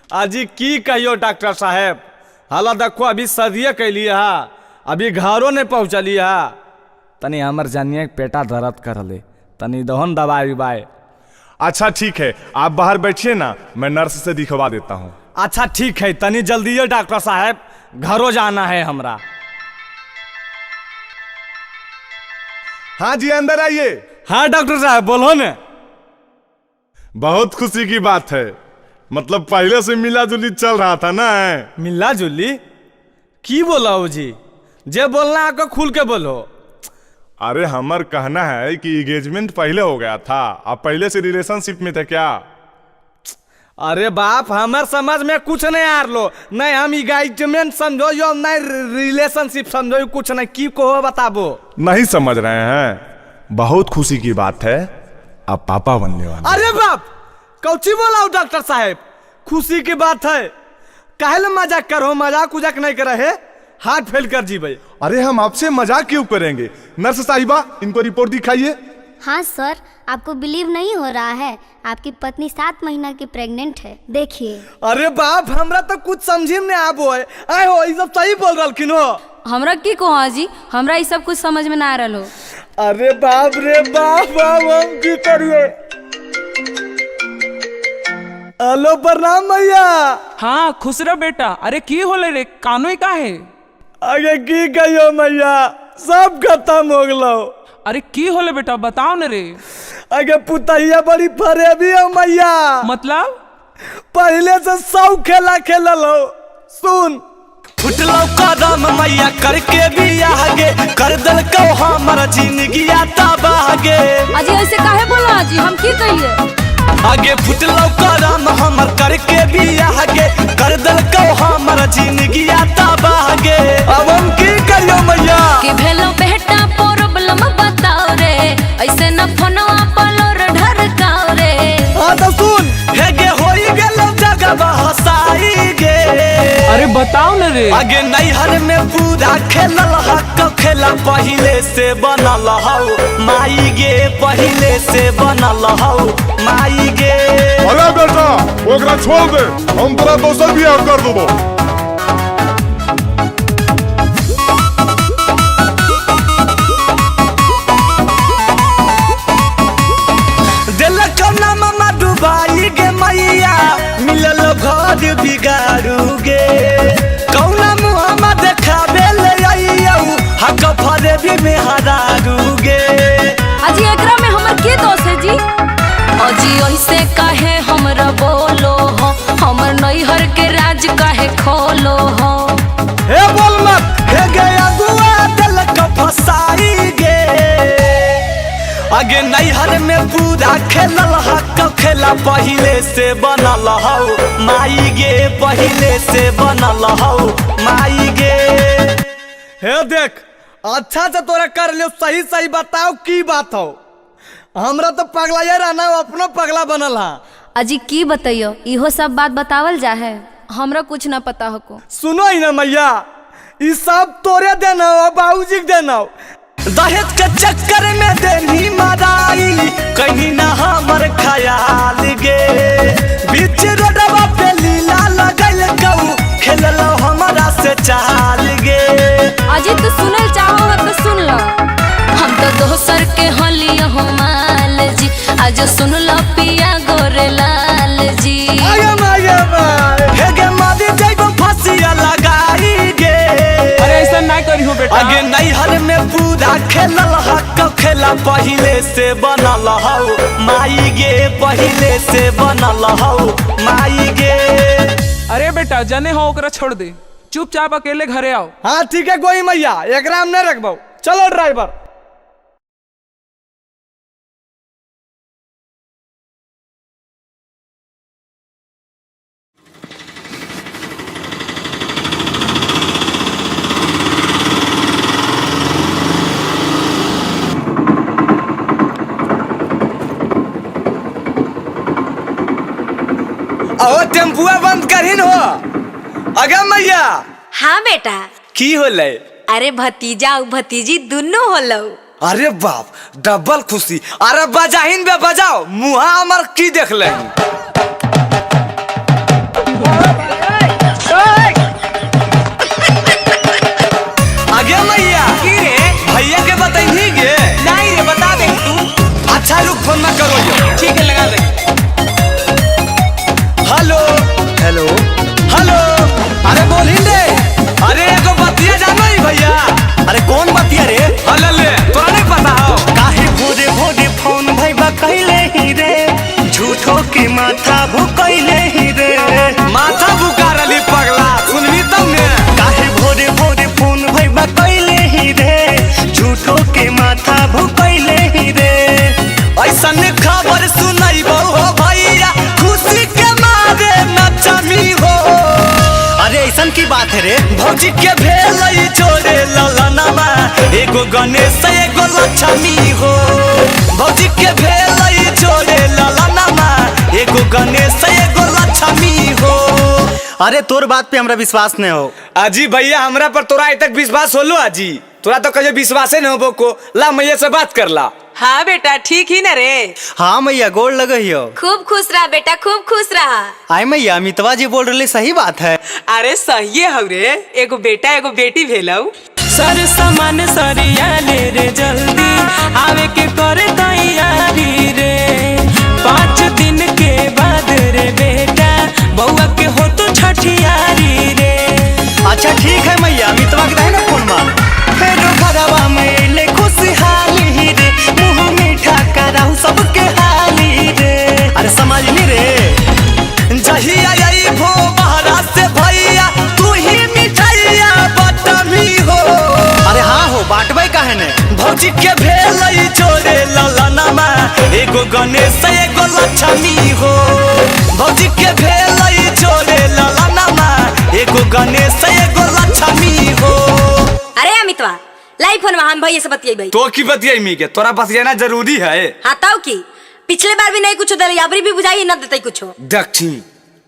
अजी की कहियो डॉक्टर साहब, हाला देखो अभी सदिये कैलिए हा, अभी घरों नहीं पहुँचलिए हा, तनी हमर जानिए पेटा दर्द कर ले, तनी दहन दवाई उवाई। अच्छा ठीक है, आप बाहर बैठिए ना, मैं नर्स से दिखवा देता हूँ। अच्छा ठीक है, तनी जल्दी है डॉक्टर साहब, घरों जाना है हमरा। हाँ जी अंदर आइए। हाँ डॉक्टर साहब बोलो ना। बहुत खुशी की बात है, मतलब पहले से मिला जुली चल रहा था ना? मिला जुली की बोला हो जी, जे बोलना आपको खुल के बोलो। अरे हमार कहना है कि एंगेजमेंट पहले हो गया था, आप पहले से रिलेशनशिप में थे क्या? अरे बाप, हमार समझ में कुछ नहीं आ लो, नहीं हम एंगेजमेंट समझो यो नहीं रिलेशनशिप समझो, कुछ नहीं की को बताबो। नहीं समझ रहे हैं, बहुत खुशी की बात है, आप पापा बनने वाले। अरे बाप कौची बोला डॉक्टर साहब, खुशी की बात है, काहे मजाक करो, मजाक उजाक नहीं करे है, हाथ फेल कर जी भाई। अरे हम आपसे मजाक क्यों करेंगे? नर्स साहिबा इनको रिपोर्ट दिखाइए। हाँ सर, आपको बिलीव नहीं हो रहा है, आपकी पत्नी 7 महीना की प्रेग्नेंट है, देखिए। अरे बाप, हमरा तो कुछ समझी में आबो है, आए हो ये सब सही बोल रहा हो? हमरा की कहो जी, हमरा ये सब कुछ समझ में ना आ रहा हो। अरे बाप रे बाप, हम की करिए? हेलो प्रणाम भैया। हाँ खुश रहो बेटा। अरे की होले रे, कानो ही काहे? अरे की कहियो मैया, सब खत्म हो गलो। अरे की होले बेटा बताओ न रे। अगे पुतैया बड़ी फरेबी हो मैया। मतलब? पहले से 100 खेला खेलल हो। सुन फुटलो कदम मैया करके बियाह गे, कर दल को हमर जिंदगी तबाह गे। अजी ऐसे काहे बोलो अजी, हम की कहिए? आगे फुटलो कदम हमर करके बियाह गे, कर दल को हमर जिंदगी तबाह गे। अब हम की करियो मैया? की भेलो बेटा प्रॉब्लम बताओ रे, ऐसे न फोनवा पलोर ढरकाओ रे। हां तो सुन, हे गे होई गेलो जगह हसाई गे। अरे बताओ न रे। आगे नैहर में पूरा खेलल हक खेला पहले से बनल हौ माई गे, पहले से बनल हौ माई गे। अरे बेटा वो हमरा छोड़ दे, हम तोरा दोसर बियाह कर देबो। दिलक ना मामा डुबाई गे मैया, मिलल घर बिगाड़ू गे। कौना मुहामा देखाबे ले आइयौ, हक फरेबी में हरारू गे। अजी एकरा में हमर के दोष है जी? अजी ऐसे काहे हमरा बोलो हो, हमर नैहर के राज काहे खोलो हो। हे बोल मत, हे गया गुआ दिलक फसाई गे। आगे नैहर में पूरा खेलल हक खेला पहिले से बनल हौ माई गे, पहिले से बनल हौ माई गे। हे देख अच्छा से तोरा कर लियो, सही सही बताओ की बात हो। हमरा तो पगला ये रहना, अपनो पगला बनल हा। अजी की बताइयो, इहो सब बात बतावल जा है, हमरा कुछ ना पता हको। सुनो ही ना मैया, ई सब तोरे देना हो, बाबूजी के देना हो। दहेज के चक्कर में देनी मराई, कहीं ना हमर ख्याल गे। बीच रोडवा पे लीला लगल गऊ, खेलल हमरा से चाल गे। अजी तू सुनल चाहो तो सुन लो। हम तो दोसर के हलियो माल जी, आज सुन लो पिया गोरे लाल जी। आगे मागे माए, हे गे मारी जइबो फांसिया लगाई गे। अरे ऐसा ना करियो बेटा। आगे नैहर में पूरा खेलल हक खेला पहिले से बनल हौ माई गे, पहिले से बनल हौ माई गे। अरे बेटा जने हो ओकरा छोड़ दे, चुपचाप अकेले घरे आओ। हाँ ठीक है गोई मैया, एकरा हम नहीं रखबो। चलो ड्राइवर। टेम्पुआ बंद करीन हो। अगे मैया। हाँ बेटा। की होलै? अरे भतीजा और भतीजी दोनों होलो। अरे बाप, डबल खुशी। अरे बजाहिन बे बजाओ, मुहा हमर की देख ले। अगे मैया। की रे? भैया के बतैनी गे? नहीं रे, बता दे तू। अच्छा रुक, फोन ना करो यो। ठीक है लगा दे। हेलो हेलो हेलो, अरे बोलिन रे। अरे एगो बतिया जानो ही भैया। अरे कौन बतिया रे? अले ले, तोरा नहीं पता हो। काहे भोरे भोरे फोन भईबा कइले ही रे, झूठो के माथा भुकइले ही रे। माथा भुका रली पगला, सुनबी तब ने। काहे भोरे भोरे फोन भईबा कइले ही रे, झूठो के माथा भुकइले ही रे। ऐसन खबर सुनैबो हो भैया, खुशी के मारे नचमी हो। अरे ऐसन की बात है रे? भौजी के भेलई जोड़े ललनमा, एगो गणेश एगो लक्ष्मी हो। भौजी के भेलई जोड़े ललनमा, एगो गणेश एगो लक्ष्मी हो। अरे तोर बात पे हमरा विश्वास नहीं हो। अजी भैया हमरा पर तोरा आज तक विश्वास होलो? अजी तोरा तो कहियो विश्वासे नहीं होबो को। ला मैया से बात कर ला। हाँ बेटा ठीक ही न रे? हाँ मैया गोड़ लगे हो। खूब खुश रहा बेटा, खूब खुश रहा। आय मैया अमितवा जी बोल रहे सही बात है। अरे सही है रे, एगो बेटा एगो बेटी भेलौ। सर सामान सरिया ले रे, जल्दी आवे के करे तैयारी रे। 5 दिन के बाद रे बेटा बउआ के हो तो छठियारी रे। अच्छा ठीक है मैया, अमितवा के ना फोन मार। फेर घरवा में ले खुशहाली रे, मुँह मीठा कराऊ सबके हाली रे। अरे समझ ली रे। जहिया आई भो बहरा से भैया, तू ही मिठाइया बटमी हो। अरे हाँ हो, बांटबै काहे ने? भौजी के भेलई जोड़े ललनमा, एगो गणेश एगो लक्ष्मी हो। भौजी के भेलई जोड़े ललनमा, एगो गणेश एगो लक्ष्मी हो। अरे अमितवा लाई फोन हम भैया से बतियाई। तो की बतियाई मी के? तोरा बतियाना जरूरी है। हाँ ताऊ की पिछले बार भी नहीं कुछ दे, अबरी भी बुझाई न देते कुछ। देखी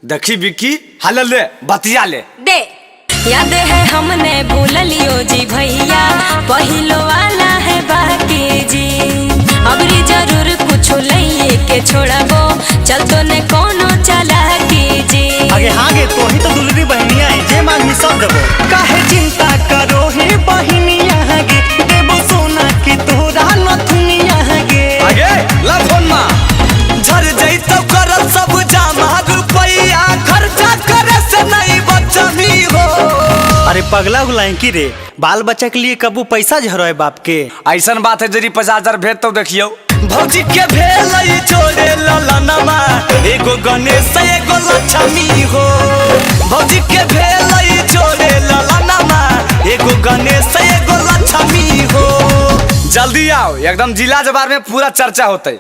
देखी बिकी हाल ले बतिया ले दे। याद है हमने भूल लियो जी भैया, पहिलो वाला है बाकी जी। अबरी जरूर कुछ लइए के छोड़बो, चल तो ने कोनो चालाकी पगला उगला है की रे, बाल बच्चा के लिए कबू पैसा झरो है बाप के। ऐसा बात है जरी 50,000 भेज तो देखियो। भौजी के भेलई जोड़े ललनमा, एगो गणेश एगो लक्ष्मी हो। भौजी के भेलई जोड़े ललनमा, एगो गणेश एगो लक्ष्मी हो। जल्दी आओ, एकदम जिला जवार में पूरा चर्चा होते।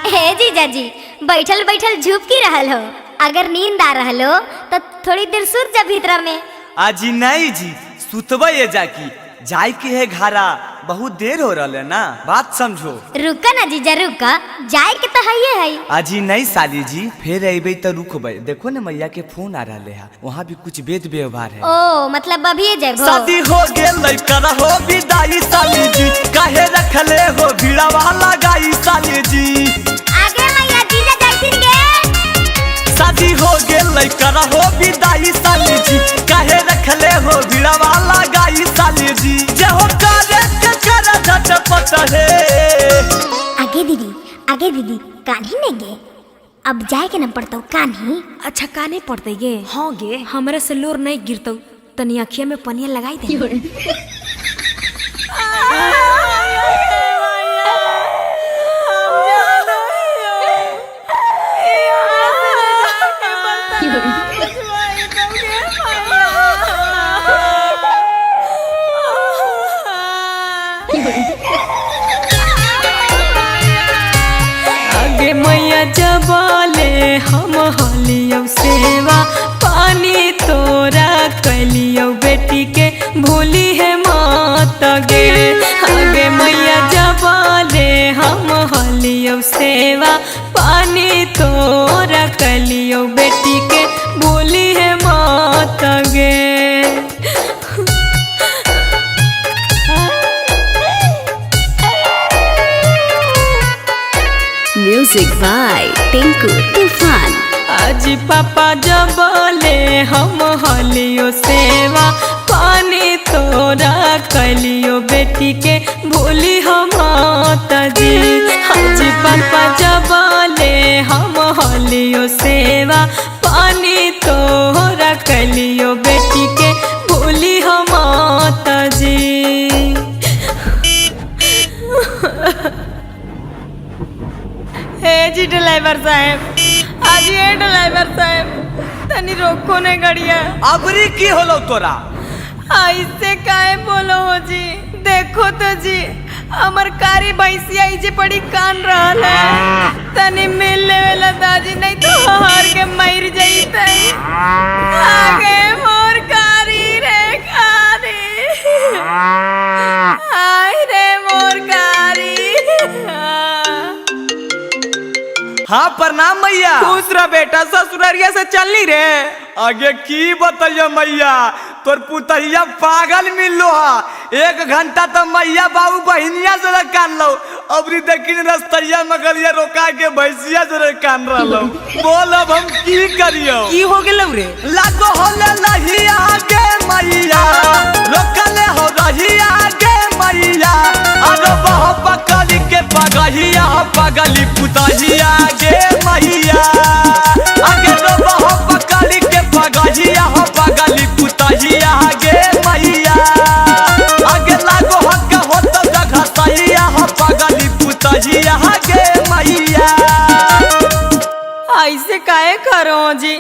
हे जीजाजी, बैठल बैठल झुपकी रहल हो। अगर नींद आ रहल हो तो थोड़ी देर सुत जा भीतरा में। आजी नहीं जी, सुतबे ये जाकी, जाय के है घरा, बहुत देर हो रहा है ना, बात समझो। रुका ना जीजा रुका, जाए के तो है है। आजी नहीं साली जी, फिर अबे तो रुकबे। देखो ना मैया के फोन आ रहा है, वहाँ भी कुछ वेद व्यवहार है। ओ मतलब अभी जाए। शादी हो गेल करा हो विदाई साली जी, काहे रखले हो भीड़ा वाला गाई साली जी। आगे मैया जीजा जाइथिन गे। शादी हो गेल करा हो विदाई साली जी, काहे रखले हो भीड़ा वाला गाई साली जी। जे हो करे के करा झटपट है। आगे दीदी, आगे दीदी, कान्ही नहीं गे, अब जाए के न पड़तो कान्ही। अच्छा कान्ही पड़ते गे? हाँ गे, हमरा से लोर नहीं गिरतो, तनी अखिया में पनिया लगाई दे। आगे मैया जबले हम हलियौ सेवा, पानी तोरा कलियौ बेटी के भूली है मात गे। आगे मैया जबले हम हलियौ सेवा, पानी तोरा कलियौ बेटी के भूली है मात गे। म्यूजिक बाय टिंकू तूफान। आज पापा जबले हम हलियो सेवा, पानी तोरा कलियो बेटी के भूली हम जी। आज पापा जबले हम हलियो सेवा, पानी तोरा कलियो बेटी के भूली हम जी। हे जी ड्राइवर साहब, आज ये ड्राइवर साहब तनी रोको ने गड़िया। अबरी की होलो तोरा? ऐसे काहे बोलो हो जी, देखो तो जी हमर कारी भैंसिया इजे पड़ी कान रहल है, तनी मिल लेवेला दाजी, नहीं तो हार के मर जईतई। आगे मोर कारी रे कारी, आय रे मोर कारी। हाँ प्रणाम मैया। खुश रह बेटा, ससुरारिया से चलनी रे। आगे की बताइए मैया, तोर पुतहिया पागल मिललो हा। 1 घंटा तो मैया बाबू बहिनिया से कान लो, अबरी देखिन रस्तैया मगलिया रोका के भैंसिया से कान रहलो। बोल अब हम की करियो? की हो गेलौ रे? लागो होले लही आगे मैया, रोकले हो रही आगे मैया। अरे बह पकड़ी के पगहिया पगली पुतहिया गे मैया। आगे रो बह पकड़ी के पगहिया पगली पुतहिया गे मैया। आगे लागो हक हो तो जगह सहिया पगली पुतहिया गे मैया। ऐसे काहे करो जी,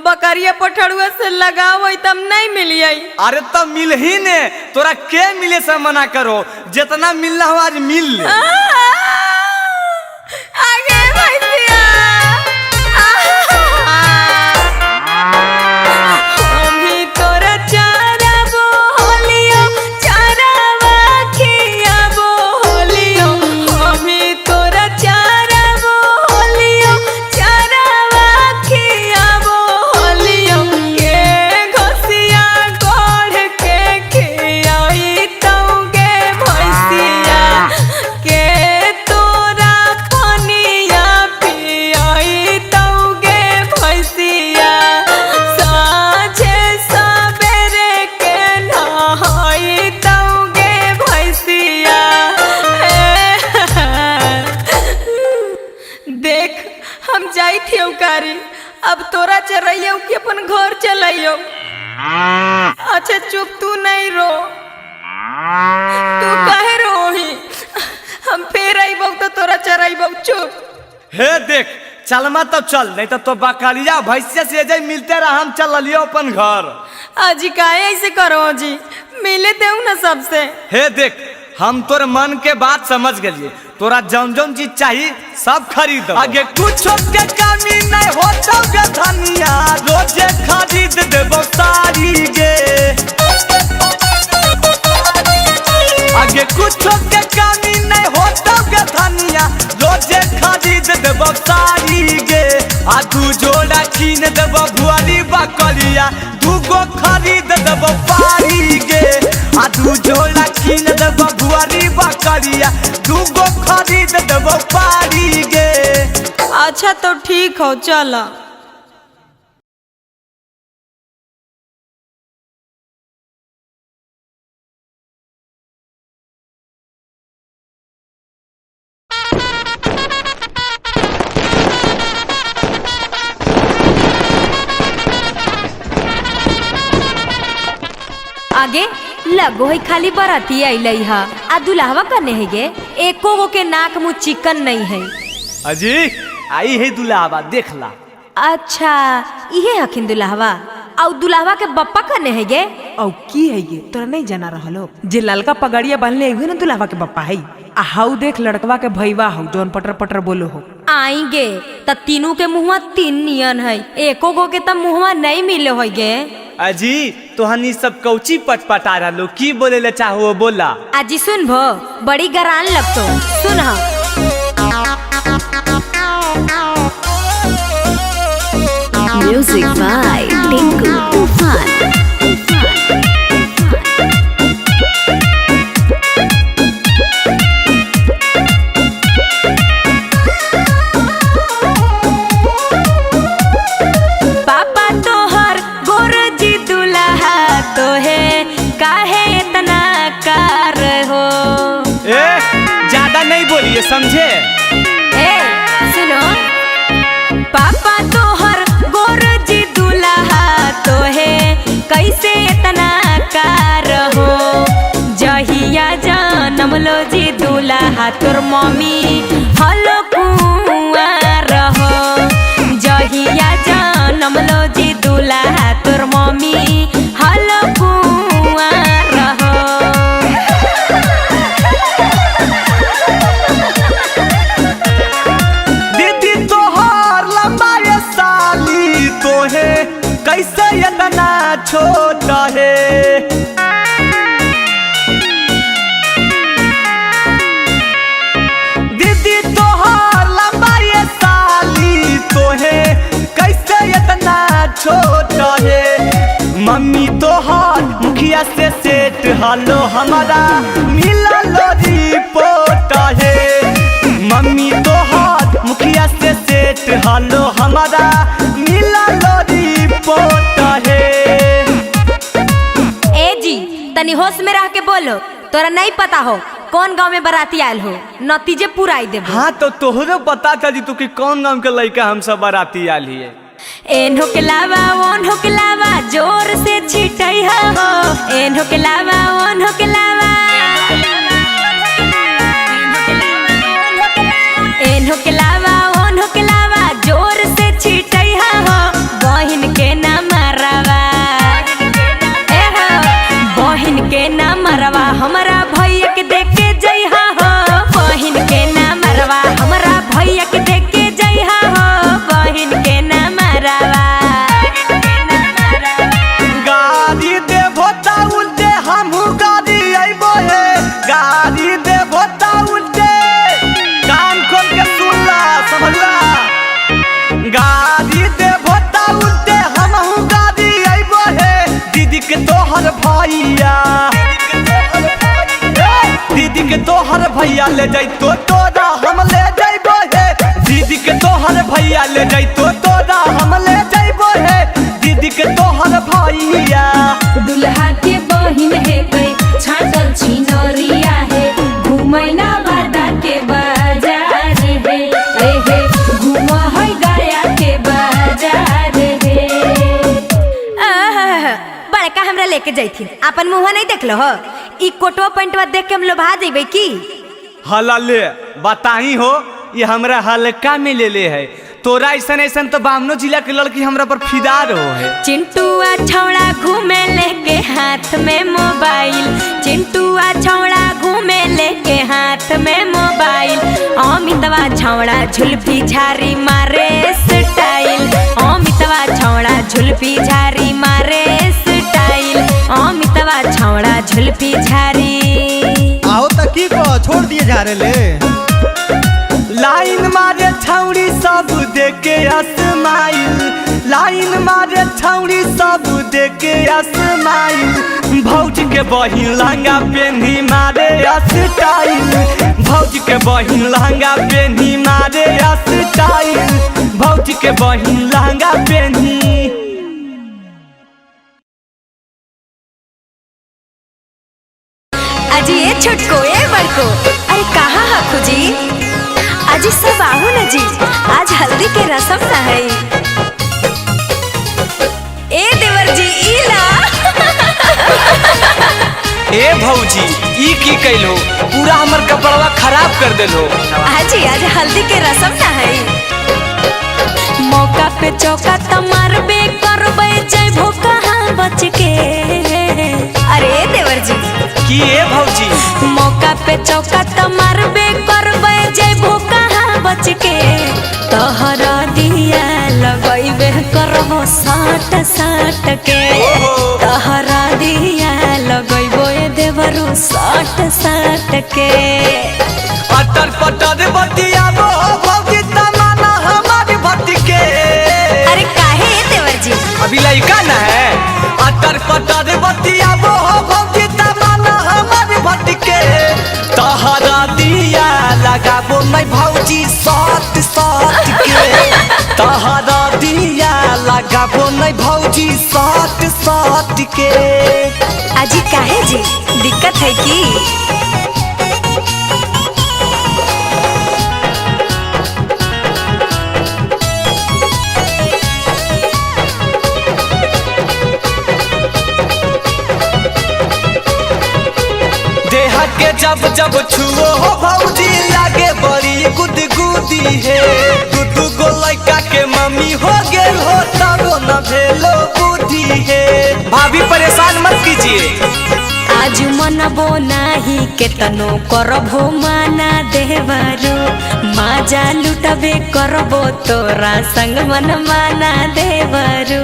बकरिया पठड़ुआ से लगाओ तब नहीं मिलिए। अरे तब मिल ही ने, तोरा के मिले से मना करो, जितना मिलना हो आज मिल ले। आगे भैया हम तोरा चारा बोलियो, चारावा खिया बोलियो। हम तोरा चारा बोलियो, चारावा खिया बोलियो। के घोसिया गोड़ के खियाई तौगे भैंसिया, के तोरा पनिया। कारी, अब तोरा चरैयो कि अपन घर चलाइयो। अच्छा चुप, तू नहीं रो, तू काहे रोही, हम फिर आईबो तो तोरा चराइबो। चुप। हे देख चलमा तब चल, नहीं तो बकरिया भैंसिया से जाई मिलते रहा, हम चल लियो अपन घर। अजी काहे ऐसे करो जी, मिले देऊ ना सबसे। हे देख हम तोर मन के बात समझ गए, तोरा जौन जौन चीज चाहिए सब खरीद। आगे कुछ के कमी नहीं होतो गे धनिया, रोजे खरीद देबो साड़ी गे। आगे कुछ के कमी नहीं होतो गे धनिया, रोजे खरीद देबो साड़ी गे। आ दू जोड़ा कीन देबो भुआरी बकरिया, दूगो खरीद देबो पारी गे। आ दू जोड़ा कीन देबो भुआरी बकरिया, दूगो खरीद देबो पारी गे। अच्छा तो ठीक हो, चला। आगे लगो है खाली बराती अइलई हा, आ दुल्हवा कने है गे, एको गो के नाक मुंह चिकन नहीं है। अजी आई है दुल्हवा, देख ला। अच्छा इहे हखिन दुल्हवा, औ दुल्हवा के बप्पा कने है गे? औ की है गे, तोरा नहीं जाना रहलो जे ललका पगड़िया बांधले हुए ना दुल्हवा के बप्पा है। आ हाउ देख लड़कवा के भईवा हौ जोन पटर पटर बोलो हो। आएंगे त तीनों के मुहवा तीन नियन है, एको गो के त मुहवा नहीं मिले है गे। अजी तोहनी सब कौची पटपटा रहलो, की बोले ले चाहो बोला। अजी सुन भो, बड़ी गरान लगतो, सुन हा। Music by Tinku Tufan. पापा तोहर गोर जी दुल्हा तो है, काहे इतना कार हो। ए ज्यादा नहीं बोलिए समझे। ए सुनो, पापा तोहर गोर जी दुल्हा तो है, कैसे इतना कार हो। जहिया जनम लो जी दुल्हा तोर मम्मी हलो कुंवार हो। जहिया जनम लो जी दुल्हा तोर मम्मी हलो कुंवार हो। दीदी तोहर लंबा ये साली तोहे कैसे इतना छोट है। दीदी तोहर लंबा ये साली तोहे कैसे इतना छोट है। मम्मी तोहर मुखिया से सेट हलो हमारा मिला लो रिपोर्ट है। मम्मी तोहर मुखिया से सेट हलो हमारा मिला लो रिपोर्ट है। ए जी तनी होश में रह के बोलो, तोरा नहीं पता हो कौन गांव में बाराती आयल हो, नतीजे पुराई देबो। हाँ तो तोहरो पता चली तू कि कौन गांव के लड़का हम सब बाराती आयल हिए। एन्हो के लावा ओन्हो के लावा जोर से छिटई हो, एन्हो के लावा ओन्हो के लावा, एन्हो के लावा ओन्हो के लावा जोर से छिटई हो। बहिन के ना मरवा, ए हो बहिन के ना मरवा हमरा भैया के देख के जइहा हो। बहिन के ना मरवा हमरा भैया के देख के जइहा हो, बहिन के ना मरवा। गाड़ी देबो ता उल्टे हमहू गाड़ी अइबो हे, गाड़ी देबो ता उल्टे। कान खोल के सुन ला समझला, गाड़ी देबो ता उल्टे हमहू गाड़ी अइबो हे। दीदी के तोहर भैया, दीदी के तोहर भैया ले जैतो तोरा हम ले जइबो हे। दीदी के तोहर भैया ले जैतो तोरा हम ले जइबो हे। दीदी के तोहर भैया दुल्हा के बहिन हे गई छाटल छिनरिया हे, घुमैना बादा के बाजार हे, ए हे घुम है गया के लेके जैथिन। अपन मुँह नहीं देख लो हो, ई कोटवा पैंटवा देख के हम लोभा जइबै की? हला ले बताही हो, ये हमरा हल्का में ले ले है। तोरा ऐसा ऐसा तो बामनो जिला के लड़की हमरा पर फिदा रहो है। चिंटुआ छौड़ा घूमे लेके हाथ में मोबाइल, चिंटुआ छौड़ा घूमे लेके हाथ में मोबाइल, अमितवा छौड़ा झुलफी झारी मारे स्टाइल, अमितवा छौड़ा झुलफी झारी मारे स्टाइल, अमितवा छौड़ा झुलफी झारी। आओ त की को छोड़ दिए जा रे ले। लाइन मारे छौड़ी सब देके असमाइल, लाइन मारे छौड़ी सब देके असमाइल, भौज के बहिन लहंगा पेन्ही मारे अस्टाइल, भौज के बहिन लहंगा पेन्ही मारे अस्टाइल, भौज के बहिन लहंगा पेन्ही। अजी ए छोटको ए बड़को, अरे कहाँ हखु जी? अजी सब आहू न जी, आज हल्दी के रसम ना है। ए देवर जी इला। ए भौजी ई की कैलो, पूरा हमर कपड़वा खराब कर देलो। अजी आज हल्दी के रसम ना है। मौका पे चौका तमारबे करबे जइबो कहाँ बच के। अरे देवर जी की ए भौजी, मौका पे चौका तमारबे करबे जइबो कहाँ बच के, तोहरा दिया लगइबे करबो साट साट के, तोहरा दिया लगइबो ए देवरू साट साट के। अटर पटर बतियाबो भौजी तमाना हमार भटके। अरे काहे देवर जी, अभी लइका ना है। अटर पटर बतियाबो भौजी तमाना हमार भटके, तोहरा दिया लगाबो मैं भौजी सात सात के, तोहरा दिया लगाबो मैं भौजी सात सात के। अजी काहे जी, दिक्कत है की? देहा के जब जब छुओ हो भौजी लागे बड़ी गुदगुदी है, दू दू गो लड़का के मम्मी हो गेल हो तबो न भेलो बुद्धि है। भाभी परेशान मत कीजिए। आज मनबो नाही केतनो करबो माना देवरू, माजा लुटबे करबो तोरा संग मन माना देवरू।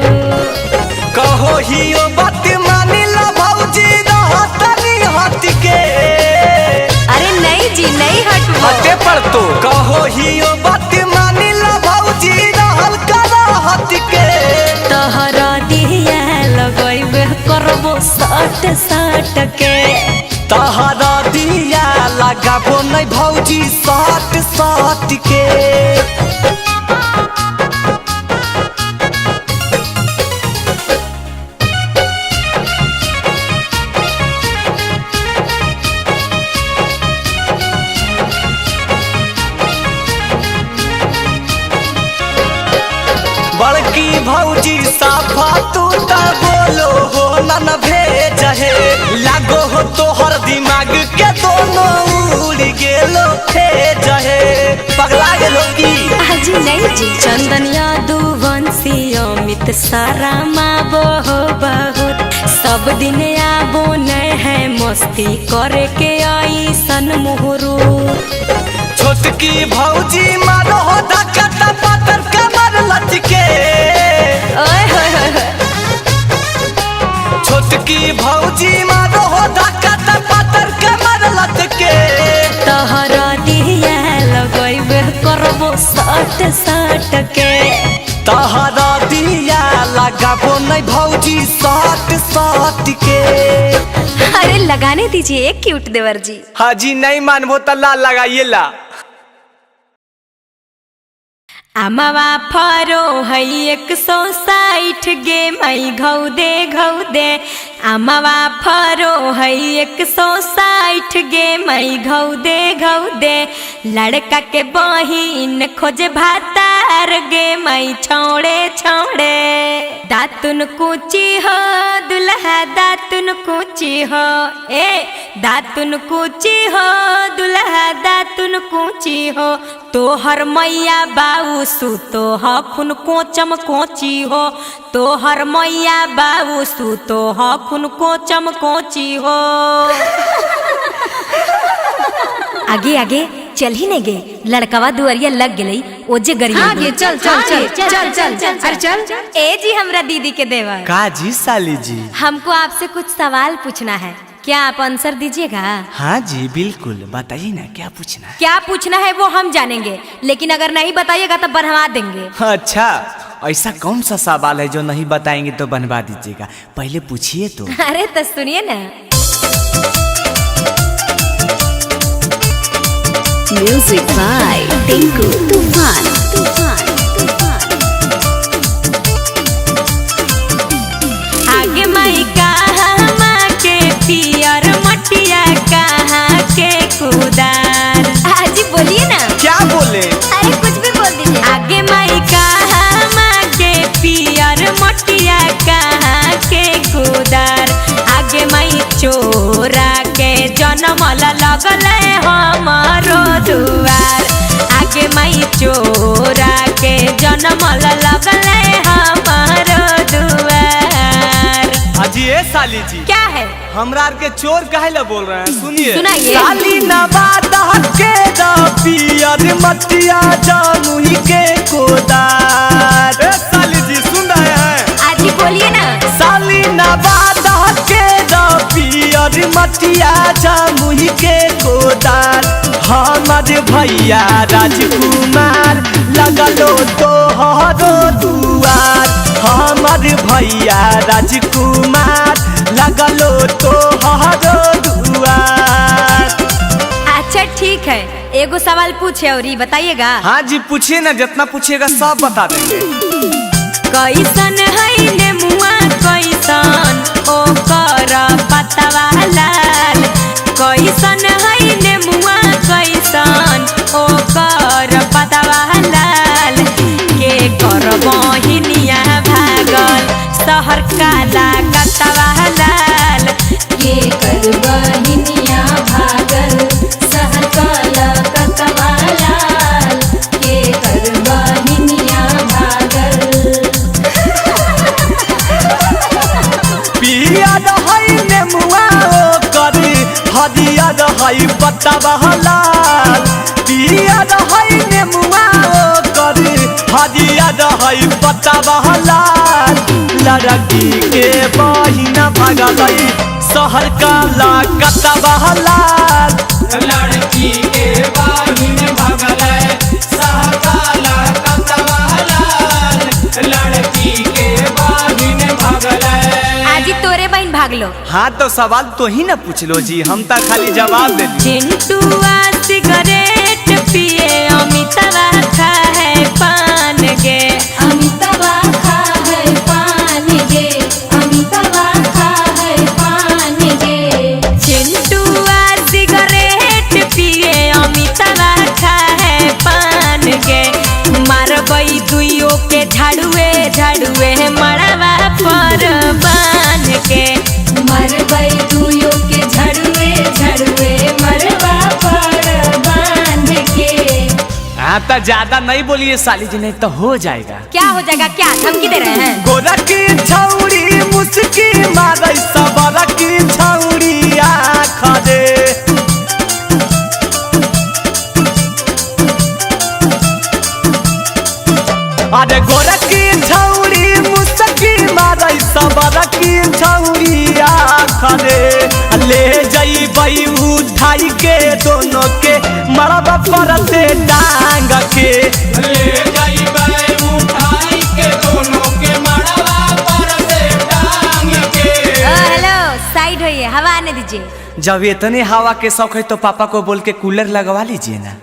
कहो ही ओ बात मानी ला भौजी रहतनी हट के। अरे नहीं जी नहीं हटबो, हटे पर तो। कहो ही ओ बात मानी ला भौजी रहल करा हट के, तोहरा दिया लगइबे करबो साट साट के, तोहरा दिया लगाबो नहीं भौजी साट साट के। बड़की भौजी साफा तू त बोलो हो न भेज है, लागो हो तोहर दिमाग के दोनों उड़ गेलो भेज है, पगला गेलो की? अजी नहीं जी। चंदन यादव वंशी अमित सारा माबो हो बहुत, सब दिन आबो नहीं है मस्ती करे के आई सन मुहरू। छोटकी भौजी मारो हो धक्का पातर कमर लचके। ओए होए होए। छोटकी भौजी मारो हो धक्का पातर कमर लचके, तोहरा दिया लगइबे करबो साट साट के, तोहरा दिया लगाबो नहीं भौजी साट साट के। अरे लगाने दीजिए एक क्यूट देवर जी। हाँ जी नहीं मानबो त ला लगाइए ला। अमवा फरो है 160 गे मई घौ दे घौ दे, अमवा फरो है 160 गे मई घौ दे घौ दे, लड़का के बहिन खोजे भातार गे मई छौड़े छौड़े। दातुन कूची हो दुल्हा दातुन कूची हो, ए दातुन कूची हो दुल्हा दातुन कूची हो, तोहर मैया बाऊ सुतो हखुन कोचम कोची हो, तोहर मैया बाऊ सुतो हखुन कोचम कोची हो। आगे आगे चल ही नहीं गे, लड़कवा दुआरिया लग गई ओजे गरिया। हाँ गे, चल चल चल चल चल चल, अरे चल। ए जी हमरा दीदी के देवर। का जी साली जी? हमको आपसे कुछ सवाल पूछना है, क्या आप आंसर दीजिएगा? हाँ जी बिल्कुल, बताइए ना क्या पूछना है। क्या पूछना है वो हम जानेंगे, लेकिन अगर नहीं बताइएगा तो बनवा देंगे। अच्छा, ऐसा कौन सा सवाल है जो नहीं बताएंगे तो बनवा दीजिएगा? पहले पूछिए तो। अरे तो सुनिए ना। Music by Tinku Tufan. Tufan Tufan. आगे माई कहाँ के पियर मटिया कहाँ के कुदार। जी बोलिए ना। क्या बोले? अरे कुछ भी बोल दीजिए। आगे माई कहाँ के पियर मटिया कहाँ के कुदार, आगे माई चोरा के जनमल लगल हमारो दुआर, आगे माई चोरा के जनमल लगल हमारो दुआर। अजी ए साली जी, क्या है? हमरा के चोर काहे ला बोल रहे हैं? सुनिए। सुनाइए। साली नवादा के दा पियर मटिया जामुही के कोदार। ए साली जी सुन रहे हैं? आजी बोलिए ना। साली नवादा के दा पियर मटिया जामुही के कोदार, हमार भैया राजकुमार लगलो तोहरो दुआर, हमार भैया राजकुमार लगलो तोहरो दुआर। अच्छा ठीक है, एगो सवाल पूछे और बताइएगा। हाँ जी पूछिए ना, जितना पूछिएगा सब बता देंगे। कैसन है नेमुआ कैसन ओकर पतवा लाल, कैसन है नेमुआ कैसन ओकर पतवा लाल, के कर बहिनिया भागल शहर काला कतवा लाल, के कर बहिनिया भागल शहर काला कतवा लाल, के कर बहिनिया भागल। पिया रहै नेमुआ ओकर हरिया रहै पतवा लाल, पिया रहै नेमुआ ओकर हरिया रहै पतवा लाल, लड़की के बहिना भागलै शहर काला कतवा लाल, लड़की के बहिन भागलै शहर काला कतवा लाल, लड़की के बहिन भागलै। आजी तोरे बहन भागलो। हाँ तो सवाल तो ही ना पूछ लो जी, हम तो खाली जवाब दे। चिंटुआ सिगरेट पिए अमितावा खा है पान गे, अमितावा खा है पान गे, अमितावा खा है पान गे। चिंटुआ सिगरेट पिए अमितावा खा है पान गे, मारबई दुइयो के झाड़ुए झाड़ुए मड़वा पर बान के, मरबई दुइयो के झाड़ुए झाड़ुए मड़वा पर बांध के। हाँ तो ज्यादा नहीं बोलिए साली जी, नहीं तो हो जाएगा। क्या हो जाएगा? क्या धमकी दे रहे हैं? गोरा की छौड़ी मुस्की मारे सबरा की छौड़ी आँख दे, अरे गोरा की छौड़ी मुस्की मारे सबरा की छौड़ी आँख दे, ले जइबै उठाई के दोनों के मरबा पर से टांग के, ले जइबै उठाई के दोनों के मरबा पर से टांग के। हेलो साइड होइए, हवा आने दीजिए। जब इतने हवा के शौक है तो पापा को बोल के कूलर लगवा लीजिए ना।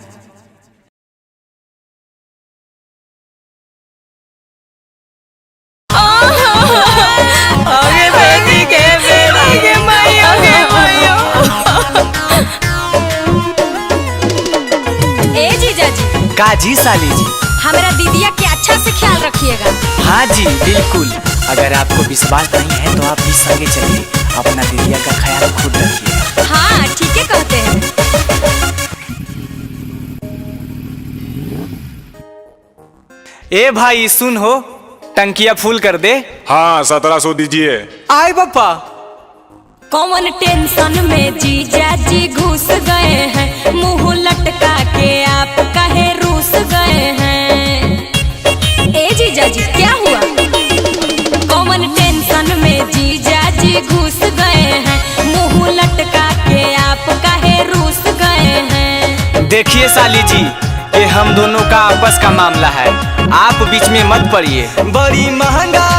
अरे बेटी के बेटी के माइयो के माइयो। ए जीजा जी। का जी साली जी? हमारा दीदिया के अच्छा से ख्याल रखिएगा। हाँ जी बिल्कुल। अगर आपको विश्वास नहीं है तो आप भी संगे चलिए, अपना दीदिया का ख्याल खुद रखिए। हाँ ठीक है कहते हैं। ए भाई सुन हो, टंकिया फुल कर दे। हाँ 1700 दीजिए। आए बापा। कौन टेंशन में जीजा जी घुस गए हैं, मुंह लटका के आप काहे रूस गए हैं। ए जीजा जी क्या हुआ? कौन टेंशन में जीजा जी घुस गए हैं, मुंह लटका के आप काहे रूस गए हैं। देखिए साली जी, ये हम दोनों का आपस का मामला है, आप बीच में मत पड़िए। बड़ी महंगा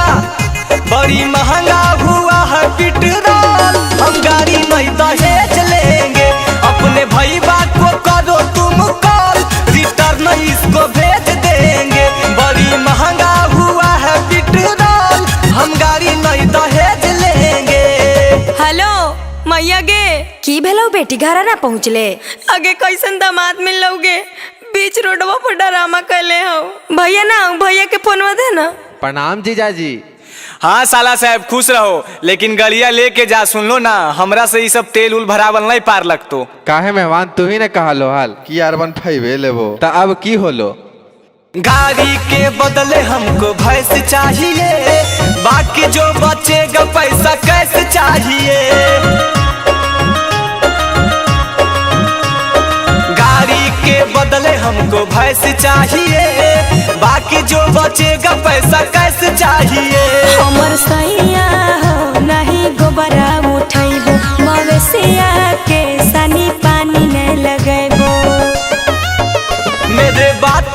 हुआ है पेट्रोल, हम गाड़ी नहीं दहेज लेंगे। अपने भाई बाप को करो तुम कॉल, रिटर्न इसको भेज देंगे। बड़ी महंगा हुआ है पेट्रोल, हम गाड़ी नहीं दहेज लेंगे। हेलो मैया गे, की भेलो बेटी घर ना पहुँचले? आगे कैसन दामाद मिल लोगे, बीच रोडवा पर डरामा कैले हो। भैया ना, भैया के फोनवा दे ना। प्रणाम जीजाजी। हाँ साला साहब खुश रहो, लेकिन गलिया लेके जा। सुन लो ना, हमरा से ये सब तेल उल भरावल नहीं पार लगतो। काहे मेहमान तू ही ने कहा लो हाल कि R15 लेबो, त अब की होलो? गाड़ी के बदले हमको भैंस चाहिए, बाकी जो बचेगा पैसा कैसे चाहिए। गाड़ी के बदले हमको भैंस चाहिए, बाकी जो बचेगा पैसा कैसे चाहिए। हमर सैया हो नहीं गोबरा उठैबो, मवेशिया के सनी पानी नहीं लगैबो। मेरे बात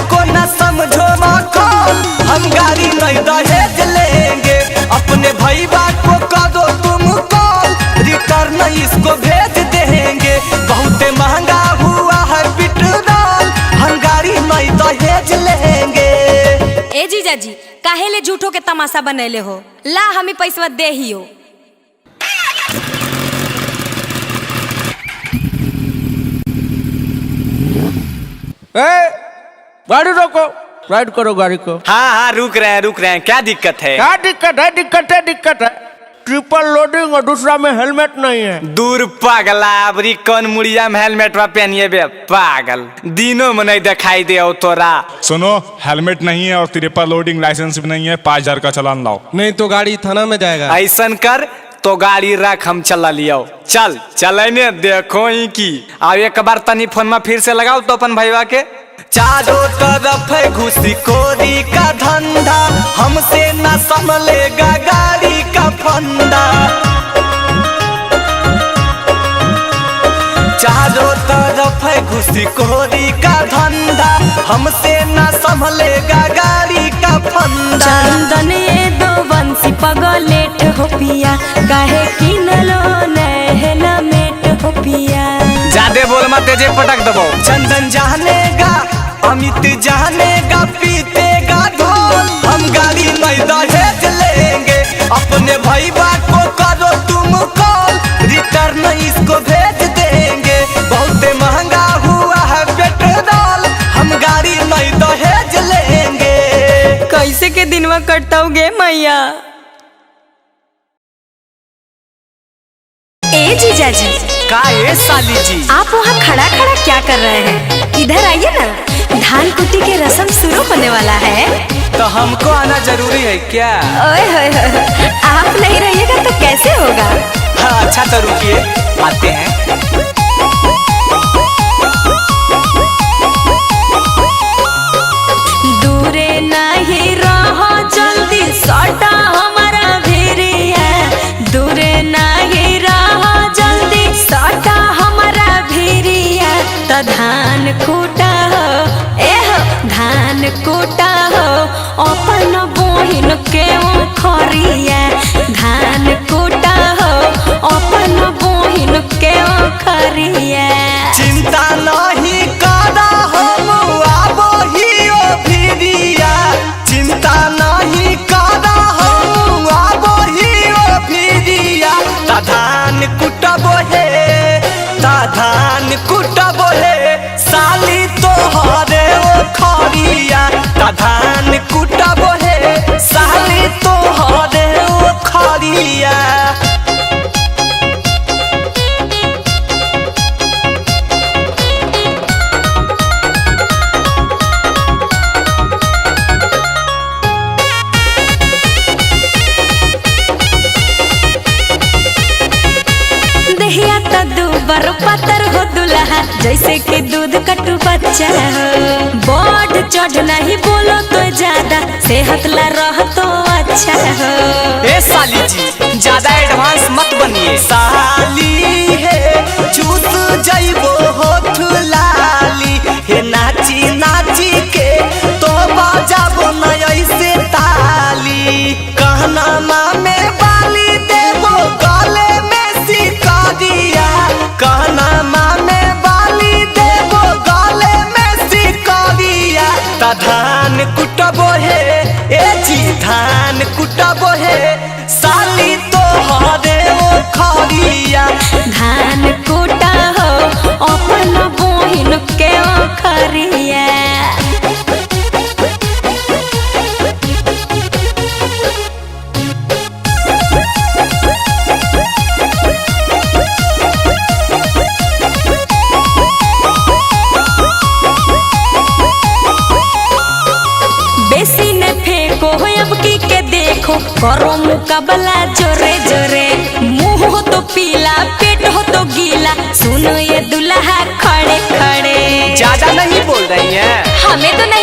को ना समझो मखौल, हम गाड़ी नहीं दहेज लेंगे। अपने भाई बाप को करो तुम कॉल, रिटर्न इसको भेज देंगे। बहुत महंगा हुआ है पेट्रोल, हम गाड़ी नहीं दहेज लेंगे। ए जीजाजी काहे ले झूठो के तमाशा बनैले हो? ला हमें पैसा दे ही हो। ए, गाड़ी रोको, राइड करो गाड़ी को। हाँ हाँ रुक रहे हैं, क्या दिक्कत है? क्या दिक्कत है? दिक्कत है, ट्रिपल लोडिंग और दूसरा में हेलमेट नहीं है। दूर पागला, अबरी कौन मुड़िया में हेलमेट पहनिए बे पागल, दिनों में नहीं दिखाई दे हो तोरा। सुनो, हेलमेट नहीं है और ट्रिपल लोडिंग लाइसेंस भी नहीं है, 5000 का चालान लाओ, नहीं तो गाड़ी थाना में जाएगा। ऐसा कर तो गाड़ी रख, हम चला लियो। चल चलने देखो ही की। अब एक बार तनी फोन में फिर से लगाओ तो अपन भैया के। चारों तरफ है घुसखोरी का धंधा, हमसे ना संभलेगा गाड़ी का फंदा। चारों तरफ है घुसखोरी का धंधा, हमसे ना संभलेगा गाड़ी का फंदा। चंदन ये दो बंसी पगलेट हो पिया, काहे किनलो हेलमेट हो पिया। जादे बोल मत, तेजे पटक दबो। चंदन जानेगा, अमित जानेगा, पीतेगा ढोल, हम गाड़ी नहीं दहेज लेंगे। अपने भाई बाप को करो तुम कॉल, रिटर्न इसको भेज देंगे। बहुत महंगा हुआ है पेट्रोल, हम गाड़ी नहीं दहेज लेंगे। कैसे के दिनवा कटताओगे मैया? ए जीजाजी। का ए साली जी, आप वहाँ खड़ा खड़ा क्या कर रहे हैं? इधर आइए ना, धान कुटी के रस्म शुरू होने वाला है। तो हमको आना जरूरी है क्या? ओए होए होए, आप नहीं रहिएगा तो कैसे होगा? हाँ अच्छा तो रुकिए, आते हैं। दूरे नहीं रहो जल्दी सटा हमारा भेड़िया, दूरे नहीं रहो जल्दी सटा हमारा भेड़िया। तो धान कूटा हो, ए हो धान कूटा हो, अपन बहिन के खरिया। धान कूटा हो, अपन बहिन के खरिया। चिंता नहीं करा हम आबो ही ओ भिड़िया, चिंता नहीं करा हम आबो ही ओ भिड़िया। ता धान कुटबो हे, ता धान कुटबो हे, साली तोहरे ओ खरिया। ता धान कुटबो हे, जैसे कि दूध कटु बच्चा हो। बढ़ चढ़ नहीं बोलो तो ज्यादा, सेहत ला रह तो अच्छा हो। ए साली जी ज्यादा एडवांस मत बनिए। साली है चूस जइबो होठ लाली, हे नाची नाची के तो बजाबो न ऐसे ताली। कहना मामे बाली देबो गले में सिकरिया, कहना मामे बाली देबो गले में सिकरिया। ता धान कुटबो हे ए जी धान कुटबो हे साली तो हरे ओ खरिया। धान कुटा हो अपन बहिन के ओ खरिया। बेसी न फेंको अब की के देखो, करो मुकाबला जोरे जोरे। मुंह हो तो पीला पेट हो तो गीला, सुनो ये दुल्हा खड़े खड़े। ज्यादा नहीं बोल रही है, हमें तो नहीं